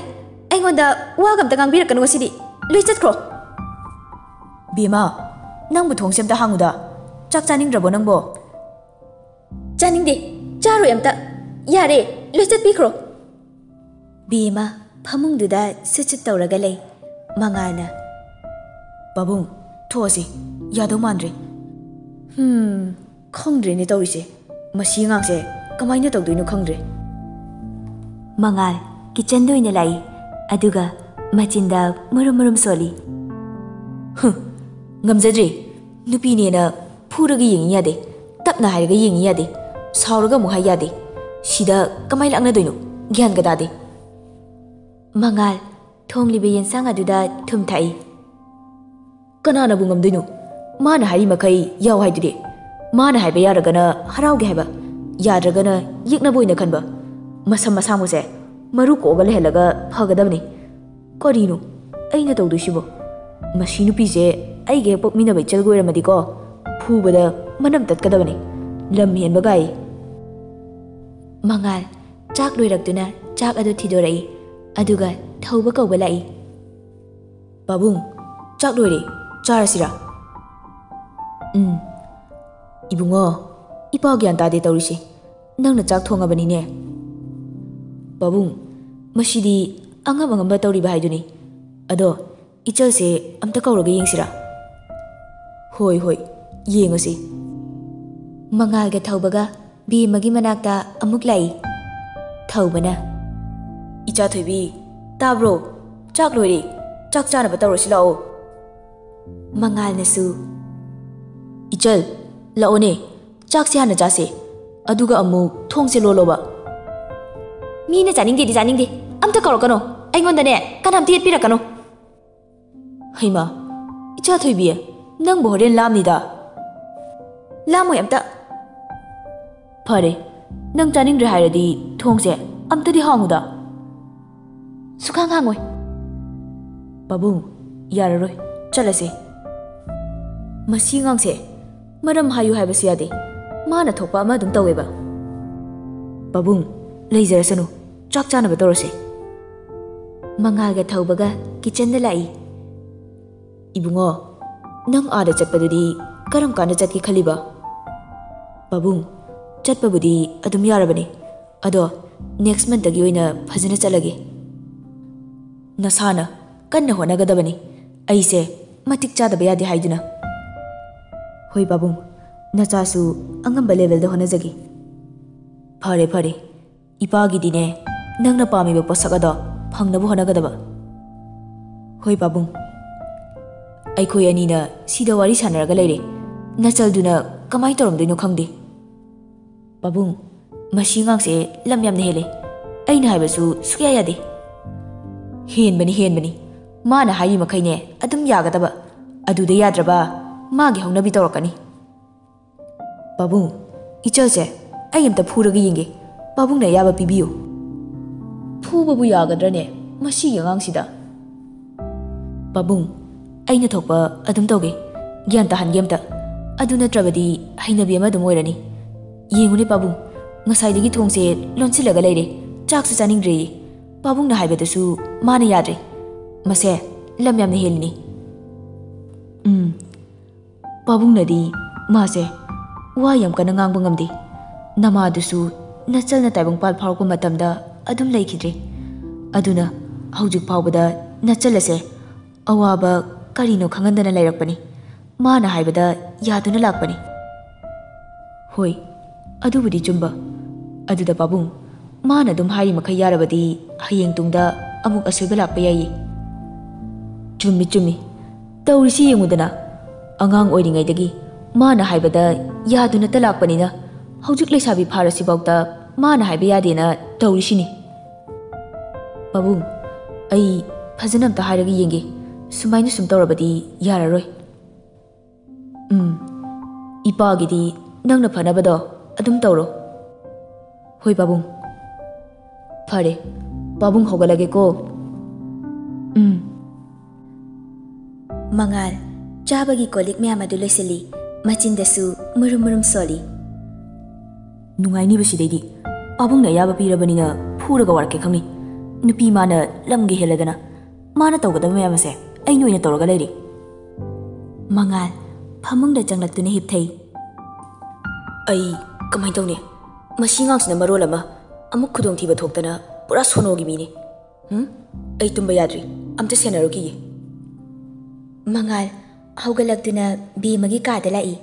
ꯑꯩꯉꯣꯟꯗ ꯋꯥꯒ ꯑꯝꯇ ꯉꯥꯡꯕꯤꯔꯛꯀꯅꯨ ꯉꯁꯤꯗꯤ꯫ ꯂꯣꯏ ꯆꯠꯈ꯭ꯔꯣ꯫" "ꯕꯦꯝꯃ, ꯅꯪꯕꯨ ꯊꯣꯡꯁꯦ ꯑꯝꯇ ꯍꯥꯡꯉꯨꯗ꯫ ꯆꯥꯛ ꯆꯥꯅꯤꯡꯗ꯭ꯔꯕꯣ ꯅꯪꯕꯣ?" "ꯆꯥꯅꯤꯡꯗꯦ, ꯆꯥꯔꯣꯏ ꯑꯝꯇ꯫ ꯌꯥꯔꯦ, ꯂꯣꯏ ꯆꯠꯄꯤꯈ꯭ꯔꯣ꯫" ꯕꯦꯝꯃ ꯐꯃꯨꯡꯗꯨꯗ ꯁꯨꯠ ꯁꯨꯠ ꯇꯧꯔꯒ ꯂꯩ꯫ ꯃꯉꯥꯜꯅ, "ꯄꯥꯕꯨꯡ, ꯊꯣꯛꯑꯁꯤ꯫ ꯌꯥꯗꯧ ꯃꯥꯟꯗ꯭ꯔꯦ꯫" "ꯍꯝ, ꯈꯪꯗ꯭ꯔꯦꯅꯦ ꯇꯧꯔꯤꯁꯦ꯫ ꯃꯁꯤ ꯑꯉꯥꯡꯁꯦ ꯀꯃꯥꯏꯅ ꯇꯧꯗꯣꯏꯅꯣ ꯈꯪꯗ꯭ꯔꯦ꯫" ꯃꯉꯥꯜ ꯀꯤꯆꯟꯗ ꯑꯣꯏꯅ ꯂꯥꯛꯏ, ꯑꯗꯨꯒ ꯃꯆꯤꯟꯗ ꯃꯔꯨꯝ ꯃꯔꯨꯝ ꯁꯣꯜꯂꯤ꯫ "ꯍꯨꯝ, ꯉꯝꯖꯗ꯭ꯔꯦ꯫ ꯅꯨꯄꯤꯅꯦꯅ ꯐꯨꯔꯒ ꯌꯦꯡꯉꯤ ꯌꯥꯗꯦ, ꯇꯞꯅ ꯍꯥꯏꯔꯒ ꯌꯦꯡꯉꯤ ꯌꯥꯗꯦ, ꯁꯥꯎꯔꯒ ꯑꯃꯨꯛ ꯍꯥꯏ ꯌꯥꯗꯦ꯫ ꯁꯤꯗ ꯀꯃꯥꯏ ꯂꯥꯛꯅꯗꯣꯏꯅꯣ? ꯒ꯭ꯌꯥꯟꯒ ꯇꯥꯗꯦ꯫" ꯃꯉꯥꯜ ꯊꯣꯡꯂꯤꯕ ꯌꯦꯟꯁꯥꯡ ꯑꯗꯨꯗ ꯊꯨꯝ ꯊꯥꯛꯏ꯫ "ꯀꯅꯥꯅꯕꯨ ꯉꯝꯗꯣꯏꯅꯣ? ꯃꯥꯅ ꯍꯥꯏꯔꯤ ꯃꯈꯩ ꯌꯥꯎ ꯍꯥꯏꯗꯨꯗꯤ꯫ ꯃꯥꯅ ꯍꯥꯏꯕ ꯌꯥꯔꯒꯅ ꯍꯔꯥꯎꯒꯦ ꯍꯥꯏꯕ, ꯌꯥꯗ꯭ꯔꯒꯅ ꯌꯦꯛꯅꯕ ꯑꯣꯏꯅ ꯈꯟꯕ꯫ ꯃꯁꯝ ꯑꯁꯥꯡꯕꯁꯦ ꯃꯔꯨ ꯀꯣꯛꯑꯒ ꯂꯩꯍꯜꯂꯒ ꯐꯒꯗꯕꯅꯤ꯫ ꯀꯔꯤꯅꯣ ꯑꯩꯅ ꯇꯧꯗꯣꯏꯁꯤꯕꯣ? ꯃꯁꯤ ꯅꯨꯄꯤꯁꯦ ꯑꯩꯒ ꯍꯦꯛ ꯄꯣꯛꯃꯤꯟꯅꯕ ꯏꯆꯜꯒ ꯑꯣꯏꯔꯝꯃꯗꯤꯀꯣ, ꯐꯨꯕꯗ ꯃꯅꯝ ꯇꯠꯀꯗꯕꯅꯤ꯫ ꯂꯝ ꯍꯦꯟꯕ ꯒꯥꯏ꯫ ꯃꯉꯥꯜ ꯆꯥꯛ ꯂꯣꯏꯔꯛꯇꯨꯅ ꯆꯥꯛ ꯑꯗꯨ ꯊꯤꯗꯣꯔꯛꯏ, ꯑꯗꯨꯒ ꯊꯧꯕ ꯀꯧꯕ ꯂꯥꯛꯏ꯫ "ꯄꯥꯕꯨꯡ, ꯆꯥꯛ ꯂꯣꯏꯔꯦ, ꯆꯥꯔꯁꯤꯔꯥ?" "ꯎꯝ꯫ ꯏꯕꯨꯡꯉꯣ, ꯏꯄꯥ ꯒ꯭ꯌꯥꯟ ꯇꯥꯗꯦ ꯇꯧꯔꯤꯁꯦ꯫ ꯅꯪꯅ ꯆꯥꯛ ꯊꯣꯡꯉꯕꯅꯤꯅꯦ?" "ꯄꯥꯕꯨꯡ, ꯃꯁꯤꯗꯤ ꯑꯉꯝ ꯑꯉꯝꯕ ꯇꯧꯔꯤꯕ ꯍꯥꯏꯗꯨꯅꯤ꯫ ꯑꯗꯣ ꯏꯆꯜꯁꯦ ꯑꯝꯇ ꯀꯧꯔꯒ ꯌꯦꯡꯁꯤꯔꯥ?" "ꯍꯣꯏ, ꯍꯣꯏ, ꯌꯦꯡꯉꯁꯤ꯫" ꯃꯉꯥꯜꯒ ꯊꯧꯕꯒ ꯕꯦꯝꯃꯒꯤ ꯃꯅꯥꯛꯇ ꯑꯃꯨꯛ ꯂꯥꯛꯏ꯫ ꯊꯧꯕꯅ, "ꯏꯆꯥ ꯊꯣꯏꯕꯤ, ꯇꯥꯕ꯭ꯔꯣ? ꯆꯥꯛ ꯂꯣꯏꯔꯦ, ꯆꯥꯛ ꯆꯥꯅꯕ ꯇꯧꯔꯁꯤ ꯂꯥꯛꯑꯣ꯫" ꯃꯉꯥꯜꯅꯁꯨ, "ꯏꯆꯜ, ꯂꯥꯛꯑꯣꯅꯦ, ꯆꯥꯛꯁꯦ ꯍꯥꯟꯅ ꯆꯥꯁꯦ, ꯑꯗꯨꯒ ꯑꯃꯨꯛ ꯊꯣꯡꯁꯦ ꯂꯣꯜꯂꯣꯕ꯫" "ꯃꯤꯅ ꯆꯥꯅꯤꯡꯗꯦꯗꯤ ꯆꯥꯅꯤꯡꯗꯦ, ꯑꯝꯇ ꯀꯧꯔꯛꯀꯅꯣ, ꯑꯩꯉꯣꯟꯗꯅꯦ ꯀꯅꯥꯝꯇ ꯌꯦꯠꯄꯤꯔꯛꯀꯅꯣ꯫" "ꯍꯩꯃꯥ, ꯏꯆꯥ ꯊꯣꯏꯕꯤ, ꯅꯪꯕꯨ ꯍꯣꯔꯦꯟ ꯂꯥꯝꯅꯤꯗ꯫" "ꯂꯥꯝꯃꯣꯏ ꯑꯝꯇ꯫" "ꯐꯔꯦ, ꯅꯪ ꯆꯥꯅꯤꯡꯗ꯭ꯔꯦ ꯍꯥꯏꯔꯗꯤ ꯊꯣꯡꯁꯦ ꯑꯝꯇꯗꯤ ꯍꯥꯡꯉꯨꯗ꯫" "ꯁꯨꯛꯍꯥꯡ ꯍꯥꯡꯉꯣꯏ꯫" "ꯄꯥꯕꯨꯡ, ꯌꯥꯔꯔꯣꯏ, ꯆꯠꯂꯁꯦ꯫" ꯃꯁꯤ ꯑꯉꯥꯡꯁꯦ ꯃꯔꯝ ꯍꯥꯏꯌꯨ ꯍꯥꯏꯕꯁꯨ ꯌꯥꯗꯦ, ꯃꯥꯅ ꯊꯣꯛꯄ ꯑꯃ ꯑꯗꯨꯝ ꯇꯧꯋꯦꯕ꯫ "ꯄꯥꯕꯨꯡ, ꯂꯩꯖꯔꯁꯅꯨ, ꯆꯥꯛ ꯆꯥꯅꯕ ꯇꯧꯔꯁꯦ꯫" ꯃꯉꯥꯜꯒ ꯊꯧꯕꯒ ꯀꯤꯆꯟꯗ ꯂꯥꯛꯏ꯫ "ꯏꯕꯨꯡꯉꯣ, ꯅꯪ ꯑꯥꯗ ꯆꯠꯄꯗꯨꯗꯤ ꯀꯔꯝ ꯀꯥꯟꯗ ꯆꯠꯀꯦ ꯈꯜꯂꯤꯕ?" "ꯄꯥꯕꯨꯡ, ꯆꯠꯄꯕꯨꯗꯤ ꯑꯗꯨꯝ ꯌꯥꯔꯕꯅꯤ, ꯑꯗꯣ next monthꯇꯒꯤ ꯑꯣꯏꯅ ꯐꯖꯅ ꯆꯠꯂꯒꯦ꯫" "ꯅꯁꯥꯅ ꯀꯟꯅ ꯍꯣꯠꯅꯒꯗꯕꯅꯤ, ꯑꯩꯁꯦ ꯃꯇꯤꯛ ꯆꯥꯗꯕ ꯌꯥꯗꯦ ꯍꯥꯏꯗꯨꯅ꯫" "ꯍꯣꯏ ꯄꯥꯕꯨꯡ, ꯅꯆꯥꯁꯨ ꯑꯉꯝꯕ levelꯗ ꯍꯣꯠꯅꯖꯒꯦ꯫" "ꯐꯔꯦ, ꯐꯔꯦ, ꯏꯄꯥꯒꯤꯗꯤꯅꯦ, ꯅꯪꯅ ꯄꯥꯝꯃꯤꯕ ꯄꯣꯠꯁꯛ ꯑꯗꯣ ꯐꯪꯅꯕ ꯍꯣꯠꯅꯒꯗꯕ꯫" "ꯍꯣꯏ ꯄꯥꯕꯨꯡ꯫" ꯑꯩꯈꯣꯏ ꯑꯅꯤꯅ ꯁꯤꯗ ꯋꯥꯔꯤ ꯁꯥꯟꯅꯔꯒ ꯂꯩꯔꯦ, ꯅꯆꯜꯗꯨꯅ ꯀꯃꯥꯏ ꯇꯧꯔꯝꯗꯣꯏꯅꯣ ꯈꯪꯗꯦ꯫ "ꯄꯥꯕꯨꯡ, ꯃꯁꯤ ꯑꯉꯥꯡꯁꯦ ꯂꯝ ꯌꯥꯝꯅ ꯍꯦꯜꯂꯦ, ꯑꯩꯅ ꯍꯥꯏꯕꯁꯨ ꯁꯨꯛꯌꯥ ꯌꯥꯗꯦ꯫" "ꯍꯦꯟꯕꯅꯤ, ꯍꯦꯟꯕꯅꯤ, ꯃꯥꯅ ꯍꯥꯏꯔꯤ ꯃꯈꯩꯅꯦ ꯑꯗꯨꯝ ꯌꯥꯒꯗꯕ, ꯑꯗꯨꯗ ꯌꯥꯗ꯭ꯔꯕ ꯃꯥꯒꯤ ꯍꯧꯅꯕꯤ ꯇꯧꯔꯛꯀꯅꯤ꯫" "ꯄꯥꯕꯨꯡ, ꯏꯆꯜꯁꯦ ꯑꯩ ꯑꯝꯇ ꯐꯨꯔꯒ ꯌꯦꯡꯒꯦ, ꯄꯥꯕꯨꯡꯅ ꯑꯌꯥꯕ ꯄꯤꯕꯤꯌꯨ꯫" "ꯐꯨꯕꯕꯨ ꯌꯥꯒꯗ꯭ꯔꯅꯦ ꯃꯁꯤꯒꯤ ꯑꯉꯥꯡꯁꯤꯗ?" "ꯄꯥꯕꯨꯡ, ꯑꯩꯅ ꯊꯣꯛꯄ ꯑꯗꯨꯝ ꯇꯧꯒꯦ, ꯒ꯭ꯌꯥꯟ ꯇꯥꯍꯟꯒꯦ ꯑꯝꯇ, ꯑꯗꯨ ꯅꯠꯇ꯭ꯔꯕꯗꯤ ꯍꯩꯅꯕꯤ ꯑꯃ ꯑꯗꯨꯝ ꯑꯣꯏꯔꯅꯤ꯫ "ꯌꯦꯡꯉꯨꯅꯦ ꯄꯥꯕꯨꯡ, ꯉꯁꯥꯏꯗꯒꯤ ꯊꯣꯡꯁꯦ ꯂꯣꯟꯁꯤꯜꯂꯒ ꯂꯩꯔꯦ, ꯆꯥꯛꯁꯨ ꯆꯥꯅꯤꯡꯗ꯭ꯔꯦꯌꯦ꯫ ꯄꯥꯕꯨꯡꯅ ꯍꯥꯏꯕꯗꯁꯨ ꯃꯥꯅ ꯌꯥꯗ꯭ꯔꯦ꯫ ꯃꯁꯦ ꯂꯝ ꯌꯥꯝꯅ ꯍꯦꯜꯂꯤꯅꯦ꯫" ꯎꯝ, ꯄꯥꯕꯨꯡꯅꯗꯤ ꯃꯥꯁꯦ ꯋꯥ ꯌꯥꯝ ꯀꯟꯅ ꯉꯥꯡꯕ ꯉꯝꯗꯦ꯫ ꯅꯃꯥꯗꯨꯁꯨ ꯅꯆꯜꯅ ꯇꯥꯏꯕꯪꯄꯥꯜ ꯐꯥꯎꯔꯛꯄ ꯃꯇꯝꯗ ꯑꯗꯨꯝ ꯂꯩꯈꯤꯗ꯭ꯔꯦ꯫ ꯑꯗꯨꯅ ꯍꯧꯖꯤꯛ ꯐꯥꯎꯕꯗ ꯅꯆꯜ ꯑꯁꯦ ꯑꯋꯥꯕ ꯀꯔꯤꯅꯣ ꯈꯪꯍꯟꯗꯅ ꯂꯩꯔꯛꯄꯅꯤ꯫ ꯃꯥꯅ ꯍꯥꯏꯕꯗ ꯌꯥꯗꯨꯅ ꯂꯥꯛꯄꯅꯤ꯫ ꯍꯣꯏ, ꯑꯗꯨꯕꯨꯗꯤ ꯆꯨꯝꯕ꯫ ꯑꯗꯨꯗ ꯄꯥꯕꯨꯡ, ꯃꯥꯅ ꯑꯗꯨꯝ ꯍꯥꯏꯔꯤ ꯃꯈꯩ ꯌꯥꯔꯕꯗꯤ ꯍꯌꯦꯡ ꯇꯨꯡꯗ ꯑꯃꯨꯛ ꯑꯁꯣꯏꯕ ꯂꯥꯛꯄ ꯌꯥꯏꯌꯦ꯫ ꯆꯨꯝꯃꯤ, ꯆꯨꯝꯃꯤ꯫ ꯇꯧꯔꯤꯁꯤ ꯌꯦꯡꯉꯨꯗꯅ꯫ ꯑꯉꯥꯡ ꯑꯣꯏꯔꯤꯉꯩꯗꯒꯤ ꯃꯥꯅ ꯍꯥꯏꯕꯗ ꯌꯥꯗꯨꯅꯇ ꯂꯥꯛꯄꯅꯤꯅ ꯍꯧꯖꯤꯛ ꯂꯩꯁꯥꯕꯤ ꯐꯥꯔꯁꯤꯐꯥꯎꯗ ꯃꯥꯅ ꯍꯥꯏꯕ ꯌꯥꯗꯦꯅ ꯇꯧꯔꯤꯁꯤꯅꯤ꯫ ꯄꯥꯕꯨꯡ, ꯑꯩ ꯐꯖꯅ ꯑꯝꯇ ꯍꯥꯏꯔꯒ ꯌꯦꯡꯒꯦ꯫ ꯁꯨꯃꯥꯏꯅ ꯁꯨꯝ ꯇꯧꯔꯕꯗꯤ ꯌꯥꯔꯔꯣꯏ꯫ ꯎꯝ, ꯏꯄꯥꯒꯤꯗꯤ ꯅꯪꯅ ꯐꯅꯕꯗꯣ ꯑꯗꯨꯝ ꯇꯧꯔꯣ꯫ ꯍꯣꯏ ꯄꯥꯕꯨꯡ꯫ ꯐꯔꯦ, ꯄꯥꯕꯨꯡ ꯍꯧꯒꯠꯂꯒꯦꯀꯣ꯫ ꯎꯝ꯫ ꯃꯉꯥꯜ, ꯆꯥꯕꯒꯤ ꯀꯣꯜꯂꯤꯛ ꯃꯌꯥꯝ ꯑꯗꯨ ꯂꯣꯏꯁꯤꯜꯂꯤ꯫ ꯃꯆꯤꯟꯗꯁꯨ ꯃꯨꯔꯨꯝ ꯃꯨꯔꯨꯝ ꯁꯣꯜꯂꯤ꯫ ꯅꯨꯡꯉꯥꯏꯅꯤꯕ ꯁꯤꯗꯩꯗꯤ꯫ ꯄꯥꯕꯨꯡꯅ ꯑꯌꯥꯕ ꯄꯤꯔꯕꯅꯤꯅ ꯐꯨꯔꯒ ꯋꯥꯔꯛꯀꯦ ꯈꯪꯅꯤ꯫ ꯅꯨꯄꯤ ꯃꯥꯅ ꯂꯝꯒ ꯍꯦꯜꯂꯗꯅ꯫ ꯃꯥꯅ ꯇꯧꯒꯗꯕ ꯃꯌꯥꯝ ꯑꯁꯦ ꯑꯩꯅ ꯑꯣꯏꯅ ꯇꯧꯔꯒ ꯂꯩꯔꯤ꯫ ꯃꯉꯥꯜ, ꯐꯃꯨꯡꯗ ꯆꯪꯂꯛꯇꯨꯅ ꯍꯤꯞꯊꯩ꯫ ꯑꯩ ꯀꯃꯥꯏꯅ ꯇꯧꯅꯤ? ꯃꯁꯤ ꯑꯉꯥꯡꯁꯤꯅ ꯃꯔꯣꯜ ꯑꯃ ꯑꯃꯨꯛ ꯈꯨꯗꯣꯡꯊꯤꯕ ꯊꯣꯛꯇꯅ ꯄꯨꯔꯥ ꯁꯣꯅꯣꯒꯤ ꯃꯤꯅꯤ꯫ ꯍꯨꯝ? ꯑꯩ ꯇꯨꯝꯕ ꯌꯥꯗ꯭ꯔꯤ꯫ ꯑꯝꯇ ꯁꯦꯟꯅꯔꯨꯈꯤꯒꯦ꯫ ꯃꯉꯥꯜ, ꯍꯧꯒꯠꯂꯛꯇꯨꯅ ꯕꯦꯝꯃꯒꯤ ꯀꯥꯗ ꯂꯥꯛꯏ꯫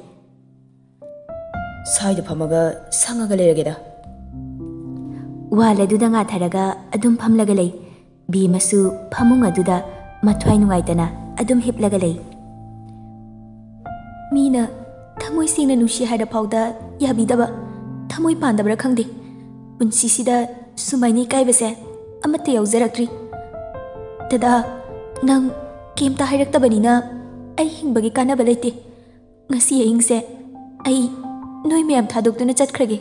ꯁ꯭ꯋꯥꯏꯗ ꯐꯝꯃꯒ ꯁꯪꯉꯒ ꯂꯩꯔꯒꯦꯗ꯫ ꯋꯥꯜ ꯑꯗꯨꯗ ꯉꯥꯊꯔꯒ ꯑꯗꯨꯝ ꯐꯝꯂꯒ ꯂꯩ꯫ ꯕꯦꯝꯃꯁꯨ ꯐꯃꯨꯡ ꯑꯗꯨꯗ ꯃꯊ꯭ꯋꯥꯏ ꯅꯨꯡꯉꯥꯏꯇꯅ ꯑꯗꯨꯝ ꯍꯤꯞꯂꯒ ꯂꯩ꯫ ꯃꯤꯅ ꯊꯃꯣꯏ ꯁꯦꯡꯅ ꯅꯨꯡꯁꯤ ꯍꯥꯏꯔ ꯐꯥꯎꯗ ꯌꯥꯕꯤꯗꯕ, ꯊꯃꯣꯏ ꯄꯥꯟꯗꯕ꯭ꯔꯥ ꯈꯪꯗꯦ꯫ ꯄꯨꯟꯁꯤꯁꯤꯗ ꯁꯨꯃꯥꯏꯅ ꯏꯀꯥꯏꯕꯁꯦ ꯑꯃꯠꯇ ꯌꯥꯎꯖꯔꯛꯇ꯭ꯔꯤ꯫ ꯗꯗꯥ, ꯅꯪ ꯀꯩꯝꯇ ꯍꯥꯏꯔꯛꯇꯕꯅꯤꯅ ꯑꯩ ꯍꯤꯡꯕꯒꯤ ꯀꯥꯟꯅꯕ ꯂꯩꯇꯦ꯫ ꯉꯁꯤ ꯑꯍꯤꯡꯁꯦ ꯑꯩ ꯅꯣꯏ ꯃꯌꯥꯝ ꯊꯥꯗꯣꯛꯇꯨꯅ ꯆꯠꯈ꯭ꯔꯒꯦ꯫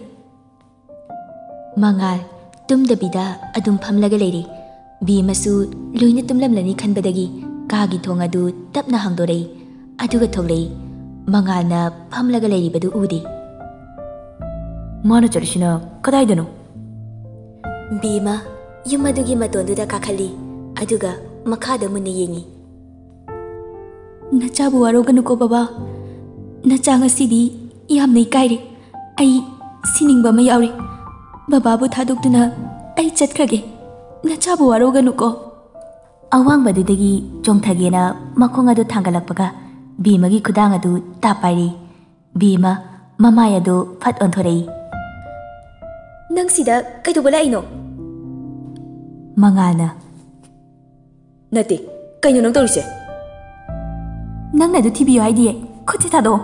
ꯃꯉꯥꯜ ꯇꯨꯝꯗꯕꯤꯗ ꯑꯗꯨꯝ ꯐꯝꯂꯒ ꯂꯩꯔꯤ꯫ ꯕꯦꯝꯃꯁꯨ ꯂꯣꯏꯅ ꯇꯨꯝꯂꯝꯂꯅꯤ ꯈꯟꯕꯗꯒꯤ ꯀꯥꯒꯤ ꯊꯣꯡ ꯑꯗꯨ ꯇꯞꯅ ꯍꯥꯡꯗꯣꯔꯛꯏ꯫ ꯑꯗꯨꯒ ꯊꯣꯛꯂꯛꯏ꯫ ꯃꯉꯥꯜꯅ ꯐꯝꯂꯒ ꯂꯩꯔꯤꯕꯗꯨ ꯎꯗꯦ꯫ ꯃꯥꯅ ꯆꯠꯂꯤꯁꯤꯅ ꯀꯗꯥꯏꯗꯅꯣ? ꯕꯦꯝꯃ ꯌꯨꯝ ꯑꯗꯨꯒꯤ ꯃꯇꯣꯟꯗꯨꯗ ꯀꯥꯈꯠꯂꯤ, ꯑꯗꯨꯒ ꯃꯈꯥꯗ ꯃꯨꯟꯅ ꯌꯦꯡꯉꯤ꯫ "ꯅꯆꯥꯕꯨ ꯋꯥꯔꯧꯒꯅꯨꯀꯣ ꯕꯕꯥ꯫ ꯅꯆꯥ ꯉꯁꯤꯗꯤ ꯌꯥꯝꯅ ꯏꯀꯥꯏꯔꯦ꯫ ꯑꯩ ꯁꯤꯅꯤꯡꯕ ꯑꯃ ꯌꯥꯎꯔꯦ꯫ ꯕꯕꯥꯕꯨ ꯊꯥꯗꯣꯛꯇꯨꯅ ꯑꯩ ꯆꯠꯈ꯭ꯔꯒꯦ꯫ ꯅꯆꯥꯕꯨ ꯋꯥꯔꯧꯒꯅꯨꯀꯣ꯫" ꯑꯋꯥꯡꯕꯗꯨꯗꯒꯤ ꯆꯣꯡꯊꯒꯦꯅ ꯃꯈꯣꯡ ꯑꯗꯨ ꯊꯥꯡꯒꯠꯂꯛꯄꯒ ꯕꯦꯝꯃꯒꯤ ꯈꯨꯗꯥꯡ ꯑꯗꯨ ꯇꯥꯞ ꯄꯥꯏꯔꯦ꯫ ꯕꯦꯝꯃ ꯃꯃꯥꯏ ꯑꯗꯨ ꯐꯠ ꯑꯣꯟꯊꯣꯔꯛꯏ꯫ "ꯅꯪ ꯁꯤꯗ ꯀꯩꯗꯧꯕ ꯂꯥꯛꯏꯅꯣ?" ꯃꯉꯥꯜꯅ꯫ "ꯅꯠꯇꯦ, ꯀꯩꯅꯣ ꯅꯪ ꯇꯧꯔꯤꯁꯦ?" "ꯅꯪꯅ ꯑꯗꯨ ꯊꯤꯕꯤꯌꯨ ꯍꯥꯏꯗꯤꯌꯦ꯫ ꯈꯨꯠꯁꯦ ꯊꯥꯗꯣꯛꯑꯣ꯫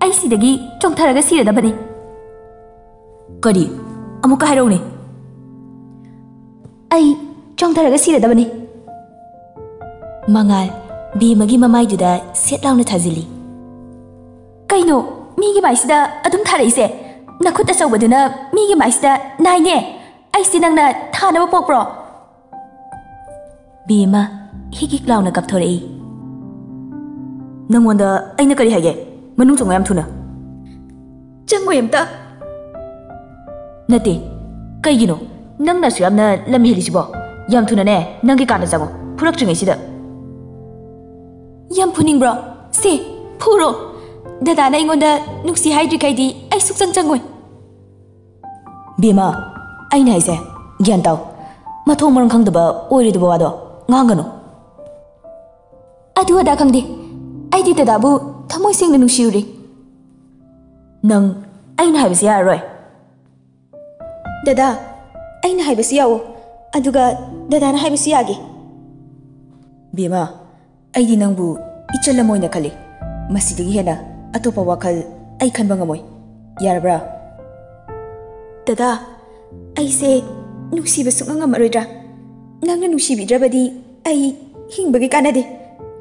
ꯑꯩ ꯁꯤꯗꯒꯤ ꯆꯣꯡꯊꯔꯒ ꯁꯤꯔꯗꯕꯅꯤ꯫" "ꯀꯔꯤ? ꯑꯃꯨꯛꯀ ꯍꯥꯏꯔꯛꯎꯅꯦ꯫" "ꯑꯩ ꯆꯣꯡꯊꯔꯒ ꯁꯤꯔꯗꯕꯅꯤ꯫" ꯃꯉꯥꯜ ꯕꯦꯝꯃꯒꯤ ꯃꯃꯥꯏꯗꯨꯗ ꯁꯦꯠ ꯂꯥꯎꯅ ꯊꯥꯖꯤꯜꯂꯤ꯫ "ꯀꯩꯅꯣ ꯃꯤꯒꯤ ꯃꯥꯏꯁꯤꯗ ꯑꯗꯨꯝ ꯊꯥꯔꯛꯏꯁꯦ? ꯅꯈꯨꯠ ꯑꯆꯧꯕꯗꯨꯅ ꯃꯤꯒꯤ ꯃꯥꯏꯁꯤꯗ ꯅꯥꯏꯅꯦ꯫ ꯑꯩꯁꯤ ꯅꯪꯅ ꯊꯥꯅꯕ ꯄꯣꯛꯄ꯭ꯔꯣ?" ꯕꯦꯝꯃ ꯍꯤꯛ ꯍꯤꯛ ꯂꯥꯎꯅ ꯀꯞꯊꯣꯔꯛꯏ꯫ "ꯅꯪꯉꯣꯟꯗ ꯑꯩꯅ ꯀꯔꯤ ꯍꯥꯏꯒꯦ? ꯃꯅꯨꯡ ꯆꯪꯉꯣ ꯌꯥꯝ ꯊꯨꯅ꯫" "ꯆꯪꯉꯣꯏ ꯑꯝꯇ꯫" "ꯅꯠꯇꯦ, ꯀꯩꯒꯤꯅꯣ ꯅꯪꯅ ꯑꯁꯨꯛ ꯌꯥꯝꯅ ꯂꯝ ꯍꯦꯜꯂꯤꯁꯤꯕꯣ? ꯌꯥꯝ ꯊꯨꯅꯅꯦ ꯅꯪꯒꯤ ꯀꯥꯗ ꯆꯪꯉꯣ, ꯐꯨꯔꯛꯇ꯭ꯔꯤꯉꯩꯁꯤꯗ꯫" "ꯌꯥꯝ ꯐꯨꯅꯤꯡꯕ꯭ꯔꯣ? ꯁꯦ, ꯐꯨꯔꯣ꯫ ꯗꯗꯥꯅ ꯑꯩꯉꯣꯟꯗ ꯅꯨꯡꯁꯤ ꯍꯥꯏꯗ꯭ꯔꯤꯈꯩꯗꯤ ꯑꯩ ꯁꯨꯛꯆꯪ ꯆꯪꯉꯣꯏ꯫" "ꯕꯦꯝꯃ, ꯑꯩꯅ ꯍꯥꯏꯁꯦ ꯒ꯭ꯌꯥꯟ ꯇꯥꯎ꯫ ꯃꯊꯣꯡ ꯃꯔꯝ ꯈꯪꯗꯕ ꯑꯣꯏꯔꯣꯏꯗꯕ ꯋꯥꯗꯣ ꯉꯥꯡꯒꯅꯨ꯫" "ꯑꯗꯨ ꯑꯗꯥ ꯈꯪꯗꯦ꯫ ꯑꯩꯗꯤ ꯗꯗꯥꯕꯨ ꯊꯃꯣꯏ ꯁꯦꯡꯅ ꯅꯨꯡꯁꯤꯔꯨꯔꯦ꯫" "ꯅꯪ ꯑꯩꯅ ꯍꯥꯏꯕꯁꯦ ꯌꯥꯔꯔꯣꯏ꯫" "ꯗꯗꯥ, ꯑꯩꯅ ꯍꯥꯏꯕꯁꯨ ꯌꯥꯎꯑꯣ, ꯑꯗꯨꯒ ꯗꯗꯥꯅ ꯍꯥꯏꯕꯁꯨ ꯌꯥꯒꯦ꯫" "ꯕꯦꯝꯃ, ꯑꯩꯗꯤ ꯅꯪꯕꯨ ꯏꯆꯜ ꯑꯃ ꯑꯣꯏꯅ ꯈꯜꯂꯤ꯫ ꯃꯁꯤꯗꯒꯤ ꯍꯦꯟꯅ ꯑꯇꯣꯞꯄ ꯋꯥꯈꯜ ꯑꯩ ꯈꯟꯕ ꯉꯝꯃꯣꯏ꯫ ꯌꯥꯔꯕ꯭ꯔꯥ?" "ꯗꯗꯥ, ꯑꯩꯁꯦ ꯅꯨꯡꯁꯤꯕ ꯁꯨꯛꯉꯝ ꯉꯝꯃꯔꯣꯏꯗ꯭ꯔꯥ? ꯅꯪꯅ ꯅꯨꯡꯁꯤꯕꯤꯗ꯭ꯔꯕꯗꯤ ꯑꯩ ꯍꯤꯡꯕꯒꯤ ꯀꯥꯟꯅꯗꯦ꯫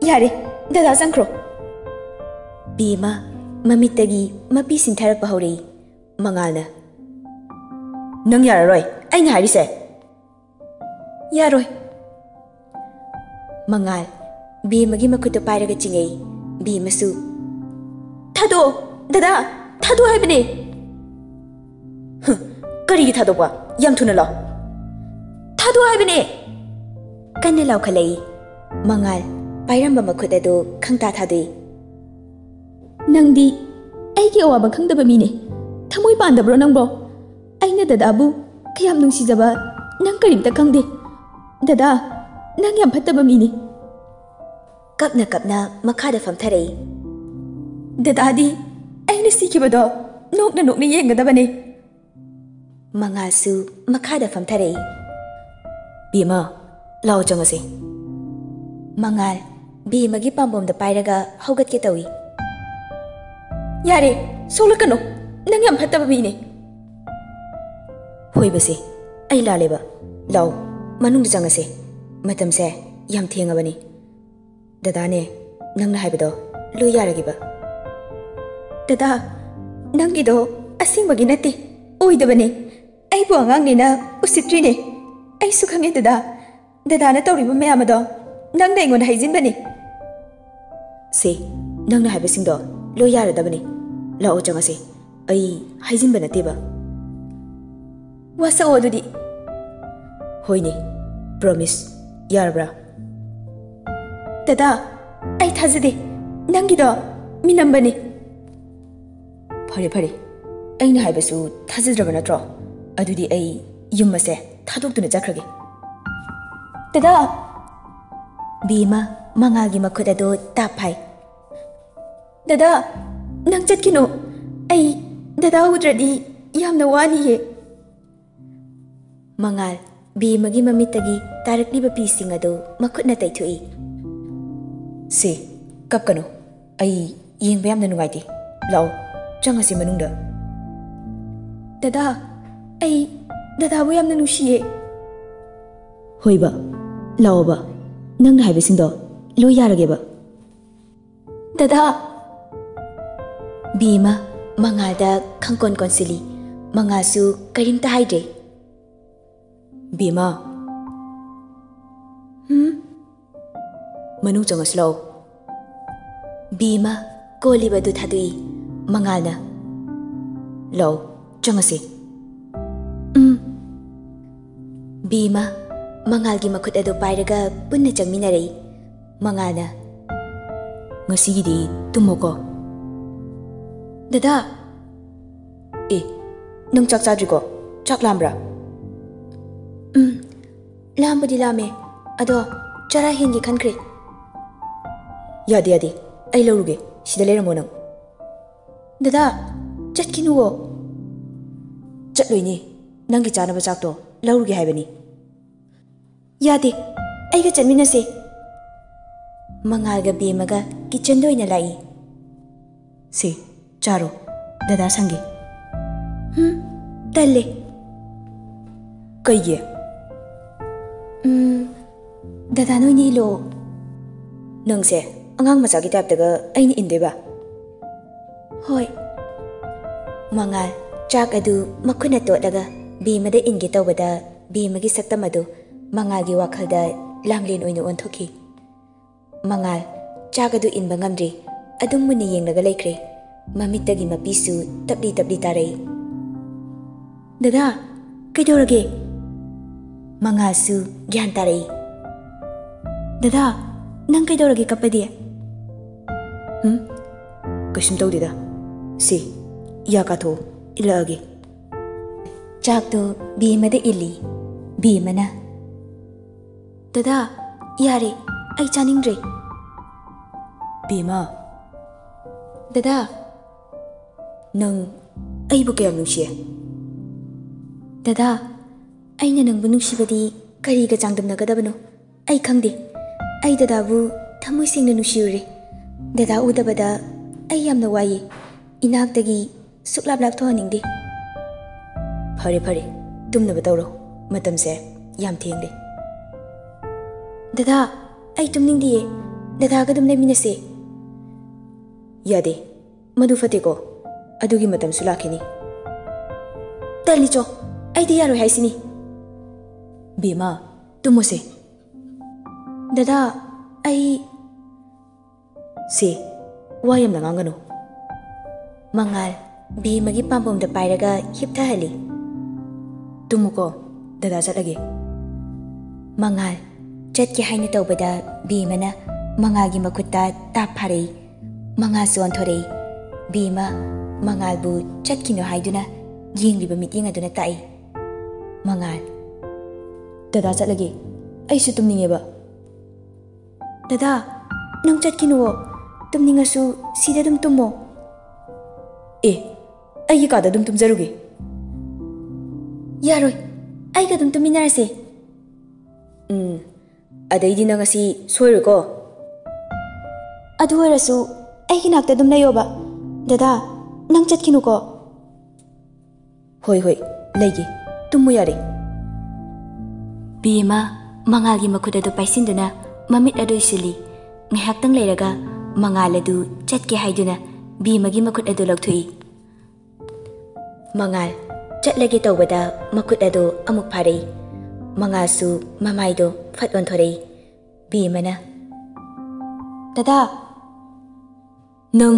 ꯌꯥꯔꯦ, ꯗꯗꯥ ꯆꯪꯈ꯭ꯔꯣ꯫" ꯕꯦꯝꯃ ꯃꯃꯤꯠꯇꯒꯤ ꯃꯄꯤ ꯁꯤꯟꯊꯔꯛꯄ ꯍꯧꯔꯛꯏ꯫ ꯃꯉꯥꯜꯅ, "ꯅꯪ ꯌꯥꯔꯔꯣꯏ, ꯑꯩꯅ ꯍꯥꯏꯔꯤꯁꯦ꯫" "ꯌꯥꯔꯣꯏ꯫" ꯃꯉꯥꯜ ꯕꯦꯝꯃꯒꯤ ꯃꯈꯨꯠꯇꯨ ꯄꯥꯏꯔꯒ ꯆꯤꯡꯉꯛꯏ꯫ ꯕꯦꯝꯃꯁꯨ, "ꯊꯥꯗꯣꯛꯑꯣ, ꯗꯗꯥ, ꯊꯥꯗꯣꯛꯑꯣ ꯍꯥꯏꯕꯅꯦ!" ꯀꯔꯤꯒꯤ ꯊꯥꯗꯣꯛꯄ? ꯌꯥꯝ ꯊꯨꯅ ꯂꯥꯎ꯫ ꯊꯥꯗꯣꯛꯑꯣ ꯍꯥꯏꯕꯅꯦ꯫ ꯀꯟꯅ ꯂꯥꯎꯈꯠꯂꯛꯏ꯫ ꯃꯉꯥꯜ ꯄꯥꯏꯔꯝꯕ ꯃꯈꯨꯠ ꯑꯗꯨ ꯈꯪꯇꯥ ꯊꯥꯗꯣꯛꯏ꯫ "ꯅꯪꯗꯤ ꯑꯩꯒꯤ ꯑꯋꯥꯕ ꯈꯪꯗꯕ ꯃꯤꯅꯦ꯫ ꯊꯃꯣꯏ ꯄꯥꯟꯗꯕ꯭ꯔꯣ ꯅꯪꯕꯣ? ꯑꯩꯅ ꯗꯗꯥꯕꯨ ꯀꯌꯥꯝ ꯅꯨꯡꯁꯤꯖꯕ ꯅꯪ ꯀꯔꯤꯝꯇ ꯈꯪꯗꯦ꯫ ꯗꯗꯥ, ꯅꯪ ꯌꯥꯝ ꯐꯠꯇꯕ ꯃꯤꯅꯤ꯫" ꯀꯞꯅ ꯀꯞꯅ ꯃꯈꯥꯗ ꯐꯝꯊꯔꯛꯏ꯫ "ꯗꯗꯥꯗꯤ ꯑꯩꯅ ꯁꯤꯈꯤꯕꯗꯣ ꯅꯣꯛꯅ ꯅꯣꯛꯅ ꯌꯦꯡꯒꯗꯕꯅꯦ꯫" ꯃꯉꯥꯜꯁꯨ ꯃꯈꯥꯗ ꯐꯝꯊꯔꯛꯏ꯫ "ꯕꯦꯝꯃ, ꯂꯥꯎ ꯆꯪꯉꯁꯦ꯫" ꯃꯉꯥꯜ ꯕꯦꯝꯃꯒꯤ ꯄꯥꯝꯕꯣꯝꯗ ꯄꯥꯏꯔꯒ ꯍꯧꯒꯠꯀꯦ ꯇꯧꯏ꯫ "ꯌꯥꯔꯦ, ꯁꯣꯛꯂꯛꯀꯅꯨ꯫ ꯅꯪ ꯌꯥꯝ ꯐꯠꯇꯕ ꯃꯤꯅꯦ꯫" "ꯍꯣꯏꯕꯁꯦ, ꯑꯩ ꯂꯥꯜꯂꯦꯕ꯫ ꯂꯥꯎ, ꯃꯅꯨꯡꯗ ꯆꯪꯉꯁꯦ꯫ ꯃꯇꯝꯁꯦ ꯌꯥꯝ ꯊꯦꯡꯉꯕꯅꯤ꯫ ꯗꯗꯥꯅꯦ, ꯅꯪꯅ ꯍꯥꯏꯕꯗꯣ ꯂꯣꯏ ꯌꯥꯔꯒꯦꯕ꯫" "ꯗꯗꯥ, ꯅꯪꯒꯤꯗꯣ ꯑꯁꯦꯡꯕꯒꯤ ꯅꯠꯇꯦ, ꯑꯣꯏꯗꯕꯅꯦ꯫ ꯑꯩꯕꯨ ꯑꯉꯥꯡꯅꯦꯅ ꯎꯁꯤꯠꯇ꯭ꯔꯤꯅꯦ꯫ ꯑꯩꯁꯨ ꯈꯪꯉꯦ ꯗꯗꯥ, ꯗꯗꯥꯅ ꯇꯧꯔꯤꯕ ꯃꯌꯥꯝ ꯑꯗꯣ ꯅꯪꯅ ꯑꯩꯉꯣꯟꯗ ꯍꯥꯏꯖꯤꯟꯕꯅꯦ꯫" "ꯁꯦ, ꯅꯪꯅ ꯍꯥꯏꯕꯁꯤꯡꯗꯣ ꯂꯣꯏ ꯌꯥꯔꯗꯕꯅꯦ꯫ ꯂꯥꯛꯑꯣ ꯆꯪꯉꯁꯦ꯫ ꯑꯩ ꯍꯥꯏꯖꯤꯟꯕ ꯅꯠꯇꯦꯕ꯫" "ꯋꯥꯁꯛꯑꯣ ꯑꯗꯨꯗꯤ꯫" "ꯍꯣꯏꯅꯦ, ꯄ꯭ꯔꯣꯃꯤꯁ꯫ ꯌꯥꯔꯕ꯭ꯔꯥ?" "ꯗꯗꯥ, ꯑꯩ ꯊꯥꯖꯗꯦ꯫ ꯅꯪꯒꯤꯗꯣ ꯃꯤꯅꯝꯕꯅꯦ꯫" "ꯐꯔꯦ, ꯐꯔꯦ꯫ ꯑꯩꯅ ꯍꯥꯏꯕꯁꯨ ꯊꯥꯖꯗ꯭ꯔꯕ ꯅꯠꯇ꯭ꯔꯣ? ꯑꯗꯨꯗꯤ ꯑꯩ ꯌꯨꯝ ꯑꯁꯦ ꯊꯥꯗꯣꯛꯇꯨꯅ ꯆꯠꯈ꯭ꯔꯒꯦ꯫" "ꯗꯗꯥ!" ꯕꯦꯝꯃ ꯃꯉꯥꯜꯒꯤ ꯃꯈꯨꯠ ꯑꯗꯨ ꯇꯥꯞ ꯐꯥꯏ꯫ "ꯗꯗꯥ, ꯅꯪ ꯆꯠꯈꯤꯅꯨ꯫ ꯑꯩ ꯗꯗꯥ ꯎꯗ꯭ꯔꯗꯤ ꯌꯥꯝꯅ ꯋꯥꯅꯤꯌꯦ꯫" ꯃꯉꯥꯜ ꯕꯦꯝꯃꯒꯤ ꯃꯃꯤꯠꯇꯒꯤ ꯇꯥꯔꯛꯂꯤꯕ ꯄꯤꯁꯤꯡ ꯑꯗꯨ ꯃꯈꯨꯠꯅ ꯇꯩꯊꯣꯛꯏ꯫ "ꯁꯦ, ꯀꯞꯀꯅꯨ꯫ ꯑꯩ ꯌꯦꯡꯕ ꯌꯥꯝꯅ ꯅꯨꯡꯉꯥꯏꯇꯦ꯫ ꯂꯥꯛꯑꯣ, ꯆꯪꯉꯁꯤ ꯃꯅꯨꯡꯗ꯫" "ꯗꯗꯥ, ꯑꯩ ꯗꯗꯥꯕꯨ ꯌꯥꯝꯅ ꯅꯨꯡꯁꯤꯌꯦ꯫" "ꯍꯣꯏꯕ, ꯂꯥꯛꯑꯣꯕ꯫ ꯅꯪꯅ ꯍꯥꯏꯕꯁꯤꯡꯗꯣ ꯂꯣꯏ ꯌꯥꯔꯒꯦꯕ꯫" "ꯗꯗꯥ!" ꯕꯦꯝꯃ ꯃꯉꯥꯜꯗ ꯈꯪꯀꯣꯟ ꯀꯣꯟꯁꯤꯜꯂꯤ꯫ ꯃꯉꯥꯜꯁꯨ ꯀꯔꯤꯝꯇ ꯍꯥꯏꯗ꯭ꯔꯦ꯫ "ꯕꯦꯝꯃ꯫" "ꯍꯨꯝ?" "ꯃꯅꯨꯡ ꯆꯪꯉꯁꯤ ꯂꯥꯛꯑꯣ꯫" ꯕꯦꯝꯃ ꯀꯣꯜꯂꯤꯕꯗꯨ ꯊꯥꯗꯣꯛꯏ꯫ ꯃꯉꯥꯜꯅ, "ꯂꯥꯛꯑꯣ, ꯆꯪꯉꯁꯤ꯫" ꯕꯦꯝꯃ ꯃꯉꯥꯜꯒꯤ ꯃꯈꯨꯠ ꯑꯗꯨ ꯄꯥꯏꯔꯒ ꯄꯨꯟꯅ ꯆꯪꯃꯤꯟꯅꯔꯛꯏ꯫ ꯃꯉꯥꯜꯅ, "ꯉꯁꯤꯒꯤꯗꯤ ꯇꯨꯝꯃꯣꯀꯣ꯫" "ꯗꯗꯥ!" "ꯑꯦ, ꯅꯪ ꯆꯥꯛ ꯆꯥꯗ꯭ꯔꯤꯀꯣ? ꯆꯥꯛ ꯂꯥꯝꯕ꯭ꯔꯥ?" "ꯎꯝ, ꯂꯥꯝꯕꯗꯤ ꯂꯥꯝꯃꯦ, ꯑꯗꯣ ꯆꯔꯥ ꯍꯦꯟꯒꯦ ꯈꯟꯈ꯭ꯔꯦ꯫" "ꯌꯥꯗꯦ, ꯌꯥꯗꯦ, ꯑꯩ ꯂꯧꯔꯨꯒꯦ, ꯁꯤꯗ ꯂꯩꯔꯝꯃꯣ ꯅꯪ꯫" "ꯗꯗꯥ, ꯆꯠꯈꯤꯅꯨꯋꯣ꯫" "ꯆꯠꯂꯣꯏꯅꯦ, ꯅꯪꯒꯤ ꯆꯥꯅꯕ ꯆꯥꯛꯇꯣ ꯂꯧꯔꯨꯒꯦ ꯍꯥꯏꯕꯅꯤ꯫" "ꯌꯥꯗꯦ, ꯑꯩꯒ ꯆꯠꯃꯤꯟꯅꯁꯦ꯫" ꯃꯉꯥꯜꯒ ꯕꯦꯝꯃꯒ ꯀꯤꯆꯟꯗ ꯑꯣꯏꯅ ꯂꯥꯛꯏ꯫ "ꯁꯦ, ꯆꯥꯔꯣ, ꯗꯗꯥ ꯁꯪꯒꯦ꯫" "ꯍꯨꯝ, ꯇꯜꯂꯦ꯫" "ꯀꯩꯒꯤ?" "ꯎꯝ, ꯗꯗꯥ ꯅꯣꯏꯅ ꯏꯜꯂꯣ꯫" "ꯅꯪꯁꯦ ꯑꯉꯥꯡ ꯃꯆꯥꯒꯤ ꯇꯥꯏꯞꯇꯒ ꯑꯩꯅ ꯏꯟꯗꯣꯏꯕ?" "ꯍꯣꯏ꯫" ꯃꯉꯥꯜ ꯆꯥꯛ ꯑꯗꯨ ꯃꯈꯨꯠꯅ ꯇꯣꯠꯂꯒ ꯕꯦꯝꯃꯗ ꯏꯟꯒꯦ ꯇꯧꯕꯗ, ꯕꯦꯝꯃꯒꯤ ꯁꯛꯇꯝ ꯑꯗꯨ ꯃꯉꯥꯜꯒꯤ ꯋꯥꯈꯜꯗ ꯂꯥꯡꯂꯦꯟ ꯑꯣꯏꯅ ꯑꯣꯟꯊꯣꯛꯈꯤ꯫ ꯃꯉꯥꯜ ꯆꯥꯛ ꯑꯗꯨ ꯏꯟꯕ ꯉꯝꯗ꯭ꯔꯤ, ꯑꯗꯨꯝ ꯃꯨꯟꯅ ꯌꯦꯡꯂꯒ ꯂꯩꯈ꯭ꯔꯦ꯫ ꯃꯃꯤꯠꯇꯒꯤ ꯃꯄꯤꯁꯨ ꯇꯞꯂꯤ ꯇꯞꯂꯤ ꯇꯥꯔꯛꯏ꯫ "ꯗꯗꯥ, ꯀꯩꯗꯧꯔꯒꯦ?" ꯃꯉꯥꯜꯁꯨ ꯒ꯭ꯌꯥꯟ ꯇꯥꯔꯛꯏ꯫ "ꯗꯗꯥ, ꯅꯪ ꯀꯩꯗꯧꯔꯒꯦ ꯀꯞꯄꯗꯤ?" "ꯎꯝ, ꯀꯩꯁꯨꯝ ꯇꯧꯗꯦꯗ꯫ ꯁꯤ, ꯌꯥ ꯀꯥꯊꯣꯛꯑꯣ, ꯏꯜꯂꯛꯑꯒꯦ꯫" ꯆꯥꯛꯇꯨ ꯕꯦꯝꯃꯗ ꯏꯜꯂꯤ꯫ ꯕꯦꯝꯃꯅ, "ꯗꯗꯥ, ꯌꯥꯔꯦ, ꯑꯩ ꯆꯥꯅꯤꯡꯗ꯭ꯔꯦ꯫" "ꯕꯦꯝꯃ꯫" "ꯗꯗꯥ꯫" "ꯅꯪ ꯑꯩꯕꯨ ꯀꯌꯥꯝ ꯅꯨꯡꯁꯤꯌꯦ?" "ꯗꯗꯥ, ꯑꯩꯅ ꯅꯪꯕꯨ ꯅꯨꯡꯁꯤꯕꯗꯤ ꯀꯔꯤꯒ ꯆꯥꯡꯗꯝꯅꯒꯗꯕꯅꯣ? ꯑꯩ ꯈꯪꯗꯦ꯫ ꯑꯩ ꯗꯗꯥꯕꯨ ꯊꯃꯣꯏ ꯁꯦꯡꯅ ꯅꯨꯡꯁꯤꯔꯨꯔꯦ꯫ ꯗꯗꯥ ꯎꯗꯕꯗ ꯑꯩ ꯌꯥꯝꯅ ꯋꯥꯏꯌꯦ꯫ ꯏꯅꯥꯛꯇꯒꯤ ꯁꯨꯛꯂꯥꯞ ꯂꯥꯞꯊꯣꯛꯍꯟꯅꯤꯡꯗꯦ꯫" "ꯐꯔꯦ, ꯐꯔꯦ, ꯇꯨꯝꯅꯕ ꯇꯧꯔꯣ꯫ ꯃꯇꯝꯁꯦ ꯌꯥꯝ ꯊꯦꯡꯂꯦ꯫" "ꯗꯗꯥ, ꯑꯩ ꯇꯨꯝꯅꯤꯡꯗꯤꯌꯦ꯫ ꯗꯗꯥꯒ ꯑꯗꯨꯝ ꯂꯩꯃꯤꯟꯅꯁꯦ꯫" "ꯌꯥꯗꯦ, ꯃꯗꯨ ꯐꯠꯇꯦꯀꯣ꯫ ꯑꯗꯨꯒꯤ ꯃꯇꯝꯁꯨ ꯂꯥꯛꯈꯤꯅꯤ꯫" "ꯇꯜꯂꯤꯆꯣ, ꯑꯩꯗꯤ ꯌꯥꯔꯣꯏ ꯍꯥꯏꯁꯤꯅꯤ꯫" "ꯕꯦꯝꯃ, ꯇꯨꯝꯃꯣꯁꯦ꯫" "ꯗꯗꯥ, ꯑꯩ..." "ꯁꯦ, ꯋꯥ ꯌꯥꯝꯅ ꯉꯥꯡꯒꯅꯨ꯫" ꯃꯉꯥꯜ ꯕꯦꯝꯃꯒꯤ ꯄꯥꯝꯕꯣꯝꯗ ꯄꯥꯏꯔꯒ ꯍꯤꯞꯊꯍꯜꯂꯤ꯫ "ꯇꯨꯝꯃꯨꯀꯣ, ꯗꯗꯥ ꯆꯠꯂꯒꯦ꯫" ꯃꯉꯥꯜ ꯆꯠꯀꯦ ꯍꯥꯏꯅ ꯇꯧꯕꯗ ꯕꯦꯝꯃꯅ ꯃꯉꯥꯜꯒꯤ ꯃꯈꯨꯠꯇ ꯇꯥꯞ ꯐꯥꯔꯛꯏ꯫ ꯃꯉꯥꯜꯁꯨ ꯑꯣꯟꯊꯣꯔꯛꯏ꯫ ꯕꯦꯝꯃ ꯃꯉꯥꯜꯕꯨ ꯆꯠꯈꯤꯅꯨ ꯍꯥꯏꯗꯨꯅ ꯌꯦꯡꯂꯤꯕ ꯃꯤꯠꯌꯦꯡ ꯑꯗꯨꯅ ꯇꯥꯛꯏ꯫ ꯃꯉꯥꯜ, "ꯗꯗꯥ ꯆꯠꯂꯒꯦ, ꯑꯩꯁꯨ ꯇꯨꯝꯅꯤꯡꯉꯦꯕ꯫" "ꯗꯗꯥ, ꯅꯪ ꯆꯠꯈꯤꯅꯨꯋꯣ, ꯇꯨꯝꯅꯤꯡꯉꯁꯨ ꯁꯤꯗ ꯑꯗꯨꯝ ꯇꯨꯝꯃꯣ꯫" "ꯑꯦ, ꯑꯩꯒꯤ ꯀꯥꯗ ꯑꯗꯨꯝ ꯇꯨꯝꯖꯔꯨꯒꯦ꯫" "ꯌꯥꯔꯣꯏ, ꯑꯩꯒ ꯑꯗꯨꯝ ꯇꯨꯝꯃꯤꯟꯅꯔꯁꯦ꯫" "ꯎꯝ, ꯑꯗꯩꯗꯤ ꯅꯪ ꯉꯁꯤ ꯁꯣꯏꯔꯣꯏꯀꯣ?" "ꯑꯗꯨ ꯑꯣꯏꯔꯁꯨ ꯑꯩꯒꯤ ꯅꯥꯛꯇ ꯑꯗꯨꯝ ꯂꯩꯌꯣꯕ꯫ ꯗꯗꯥ, ꯅꯪ ꯆꯠꯈꯤꯅꯨꯀꯣ꯫" "ꯍꯣꯏ, ꯍꯣꯏ, ꯂꯩꯒꯦ꯫ ꯇꯨꯝꯃꯨ ꯌꯥꯔꯦ꯫" ꯕꯦꯝꯃ ꯃꯉꯥꯜꯒꯤ ꯃꯈꯨꯠ ꯑꯗꯨ ꯄꯥꯏꯁꯤꯟꯗꯨꯅ ꯃꯃꯤꯠ ꯑꯗꯨ ꯎꯏꯁꯤꯜꯂꯤ꯫ ꯉꯥꯏꯍꯥꯛꯇꯪ ꯂꯩꯔꯒ ꯃꯉꯥꯜ ꯑꯗꯨ ꯆꯠꯀꯦ ꯍꯥꯏꯗꯨꯅ ꯕꯦꯝꯃꯒꯤ ꯃꯈꯨꯠ ꯑꯗꯨ ꯂꯧꯊꯣꯛꯏ꯫ ꯃꯉꯥꯜ ꯆꯠꯂꯒꯦ ꯇꯧꯕꯗ ꯃꯈꯨꯠ ꯑꯗꯨ ꯑꯃꯨꯛ ꯐꯥꯔꯛꯏ꯫ ꯃꯉꯥꯜꯁꯨ ꯃꯃꯥꯏꯗꯣ ꯐꯠ ꯑꯣꯟꯊꯣꯔꯛꯏ꯫ ꯕꯦꯝꯃꯅ, "ꯗꯗꯥ, ꯅꯪ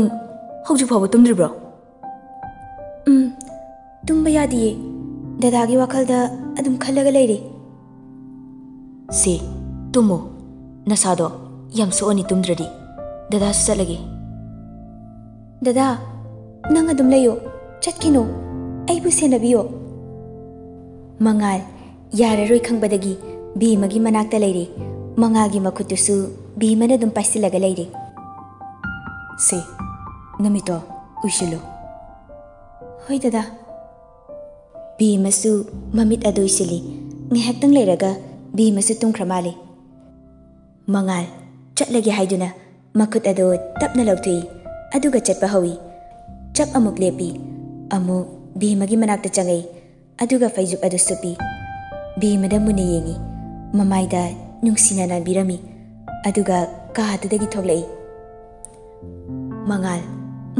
ꯍꯧꯖꯤꯛ ꯐꯥꯎꯕ ꯇꯨꯝꯗ꯭ꯔꯤꯕ꯭ꯔꯣ?" "ꯎꯝ, ꯇꯨꯝꯕ ꯌꯥꯗꯤꯌꯦ꯫ ꯗꯗꯥꯒꯤ ꯋꯥꯈꯜꯗ ꯑꯗꯨꯝ ꯈꯜꯂꯒ ꯂꯩꯔꯦ꯫" "ꯁꯦ, ꯇꯨꯝꯃꯣ꯫ ꯅꯁꯥꯗꯣ ꯌꯥꯝ ꯁꯣꯛꯑꯅꯤ ꯇꯨꯝꯗ꯭ꯔꯗꯤ꯫ ꯗꯗꯥꯁꯨ ꯆꯠꯂꯒꯦ꯫" "ꯗꯗꯥ, ꯅꯪ ꯑꯗꯨꯝ ꯂꯩꯌꯣ, ꯆꯠꯈꯤꯅꯨ꯫ ꯑꯩꯕꯨ ꯁꯦꯟꯅꯕꯤꯌꯣ꯫" ꯃꯉꯥꯜ ꯌꯥꯔꯔꯣꯏ ꯈꯪꯕꯗꯒꯤ ꯕꯦꯝꯃꯒꯤ ꯃꯅꯥꯛꯇ ꯂꯩꯔꯦ꯫ ꯃꯉꯥꯜꯒꯤ ꯃꯈꯨꯠꯇꯨꯁꯨ ꯕꯦꯝꯃꯅ ꯑꯗꯨꯝ ꯄꯥꯏꯁꯤꯜꯂꯒ ꯂꯩꯔꯦ꯫ "ꯁꯦ, ꯅꯃꯤꯠꯇꯣ ꯎꯏꯁꯤꯜꯂꯨ꯫" "ꯍꯣꯏ, ꯗꯗꯥ꯫" ꯕꯦꯝꯃꯁꯨ ꯃꯃꯤꯠ ꯑꯗꯨ ꯎꯏꯁꯤꯜꯂꯤ꯫ ꯉꯥꯏꯍꯥꯛꯇꯪ ꯂꯩꯔꯒ ꯕꯦꯝꯃꯁꯨ ꯇꯨꯝꯈ꯭ꯔ ꯃꯥꯜꯂꯤ꯫ ꯃꯉꯥꯜ ꯆꯠꯂꯒꯦ ꯍꯥꯏꯗꯨꯅ ꯃꯈꯨꯠ ꯑꯗꯨ ꯇꯞꯅ ꯂꯧꯊꯣꯛꯏ, ꯑꯗꯨꯒ ꯆꯠꯄ ꯍꯧꯏ꯫ ꯆꯞ ꯑꯃꯨꯛ ꯂꯦꯞꯄꯤ, ꯑꯃꯨꯛ ꯕꯦꯝꯃꯒꯤ ꯃꯅꯥꯛꯇ ꯆꯪꯉꯛꯏ, ꯑꯗꯨꯒ ꯐꯩꯖꯨꯞ ꯑꯗꯨ ꯁꯨꯞꯄꯤ꯫ ꯕꯦꯝꯃꯗ ꯃꯨꯟꯅ ꯌꯦꯡꯉꯤ, ꯃꯃꯥꯏꯗ ꯅꯨꯡꯁꯤꯅ ꯅꯥꯟꯕꯤꯔꯝꯃꯤ, ꯑꯗꯨꯒ ꯀꯥ ꯑꯗꯨꯗꯒꯤ ꯊꯣꯛꯂꯛꯏ꯫ ꯃꯉꯥꯜ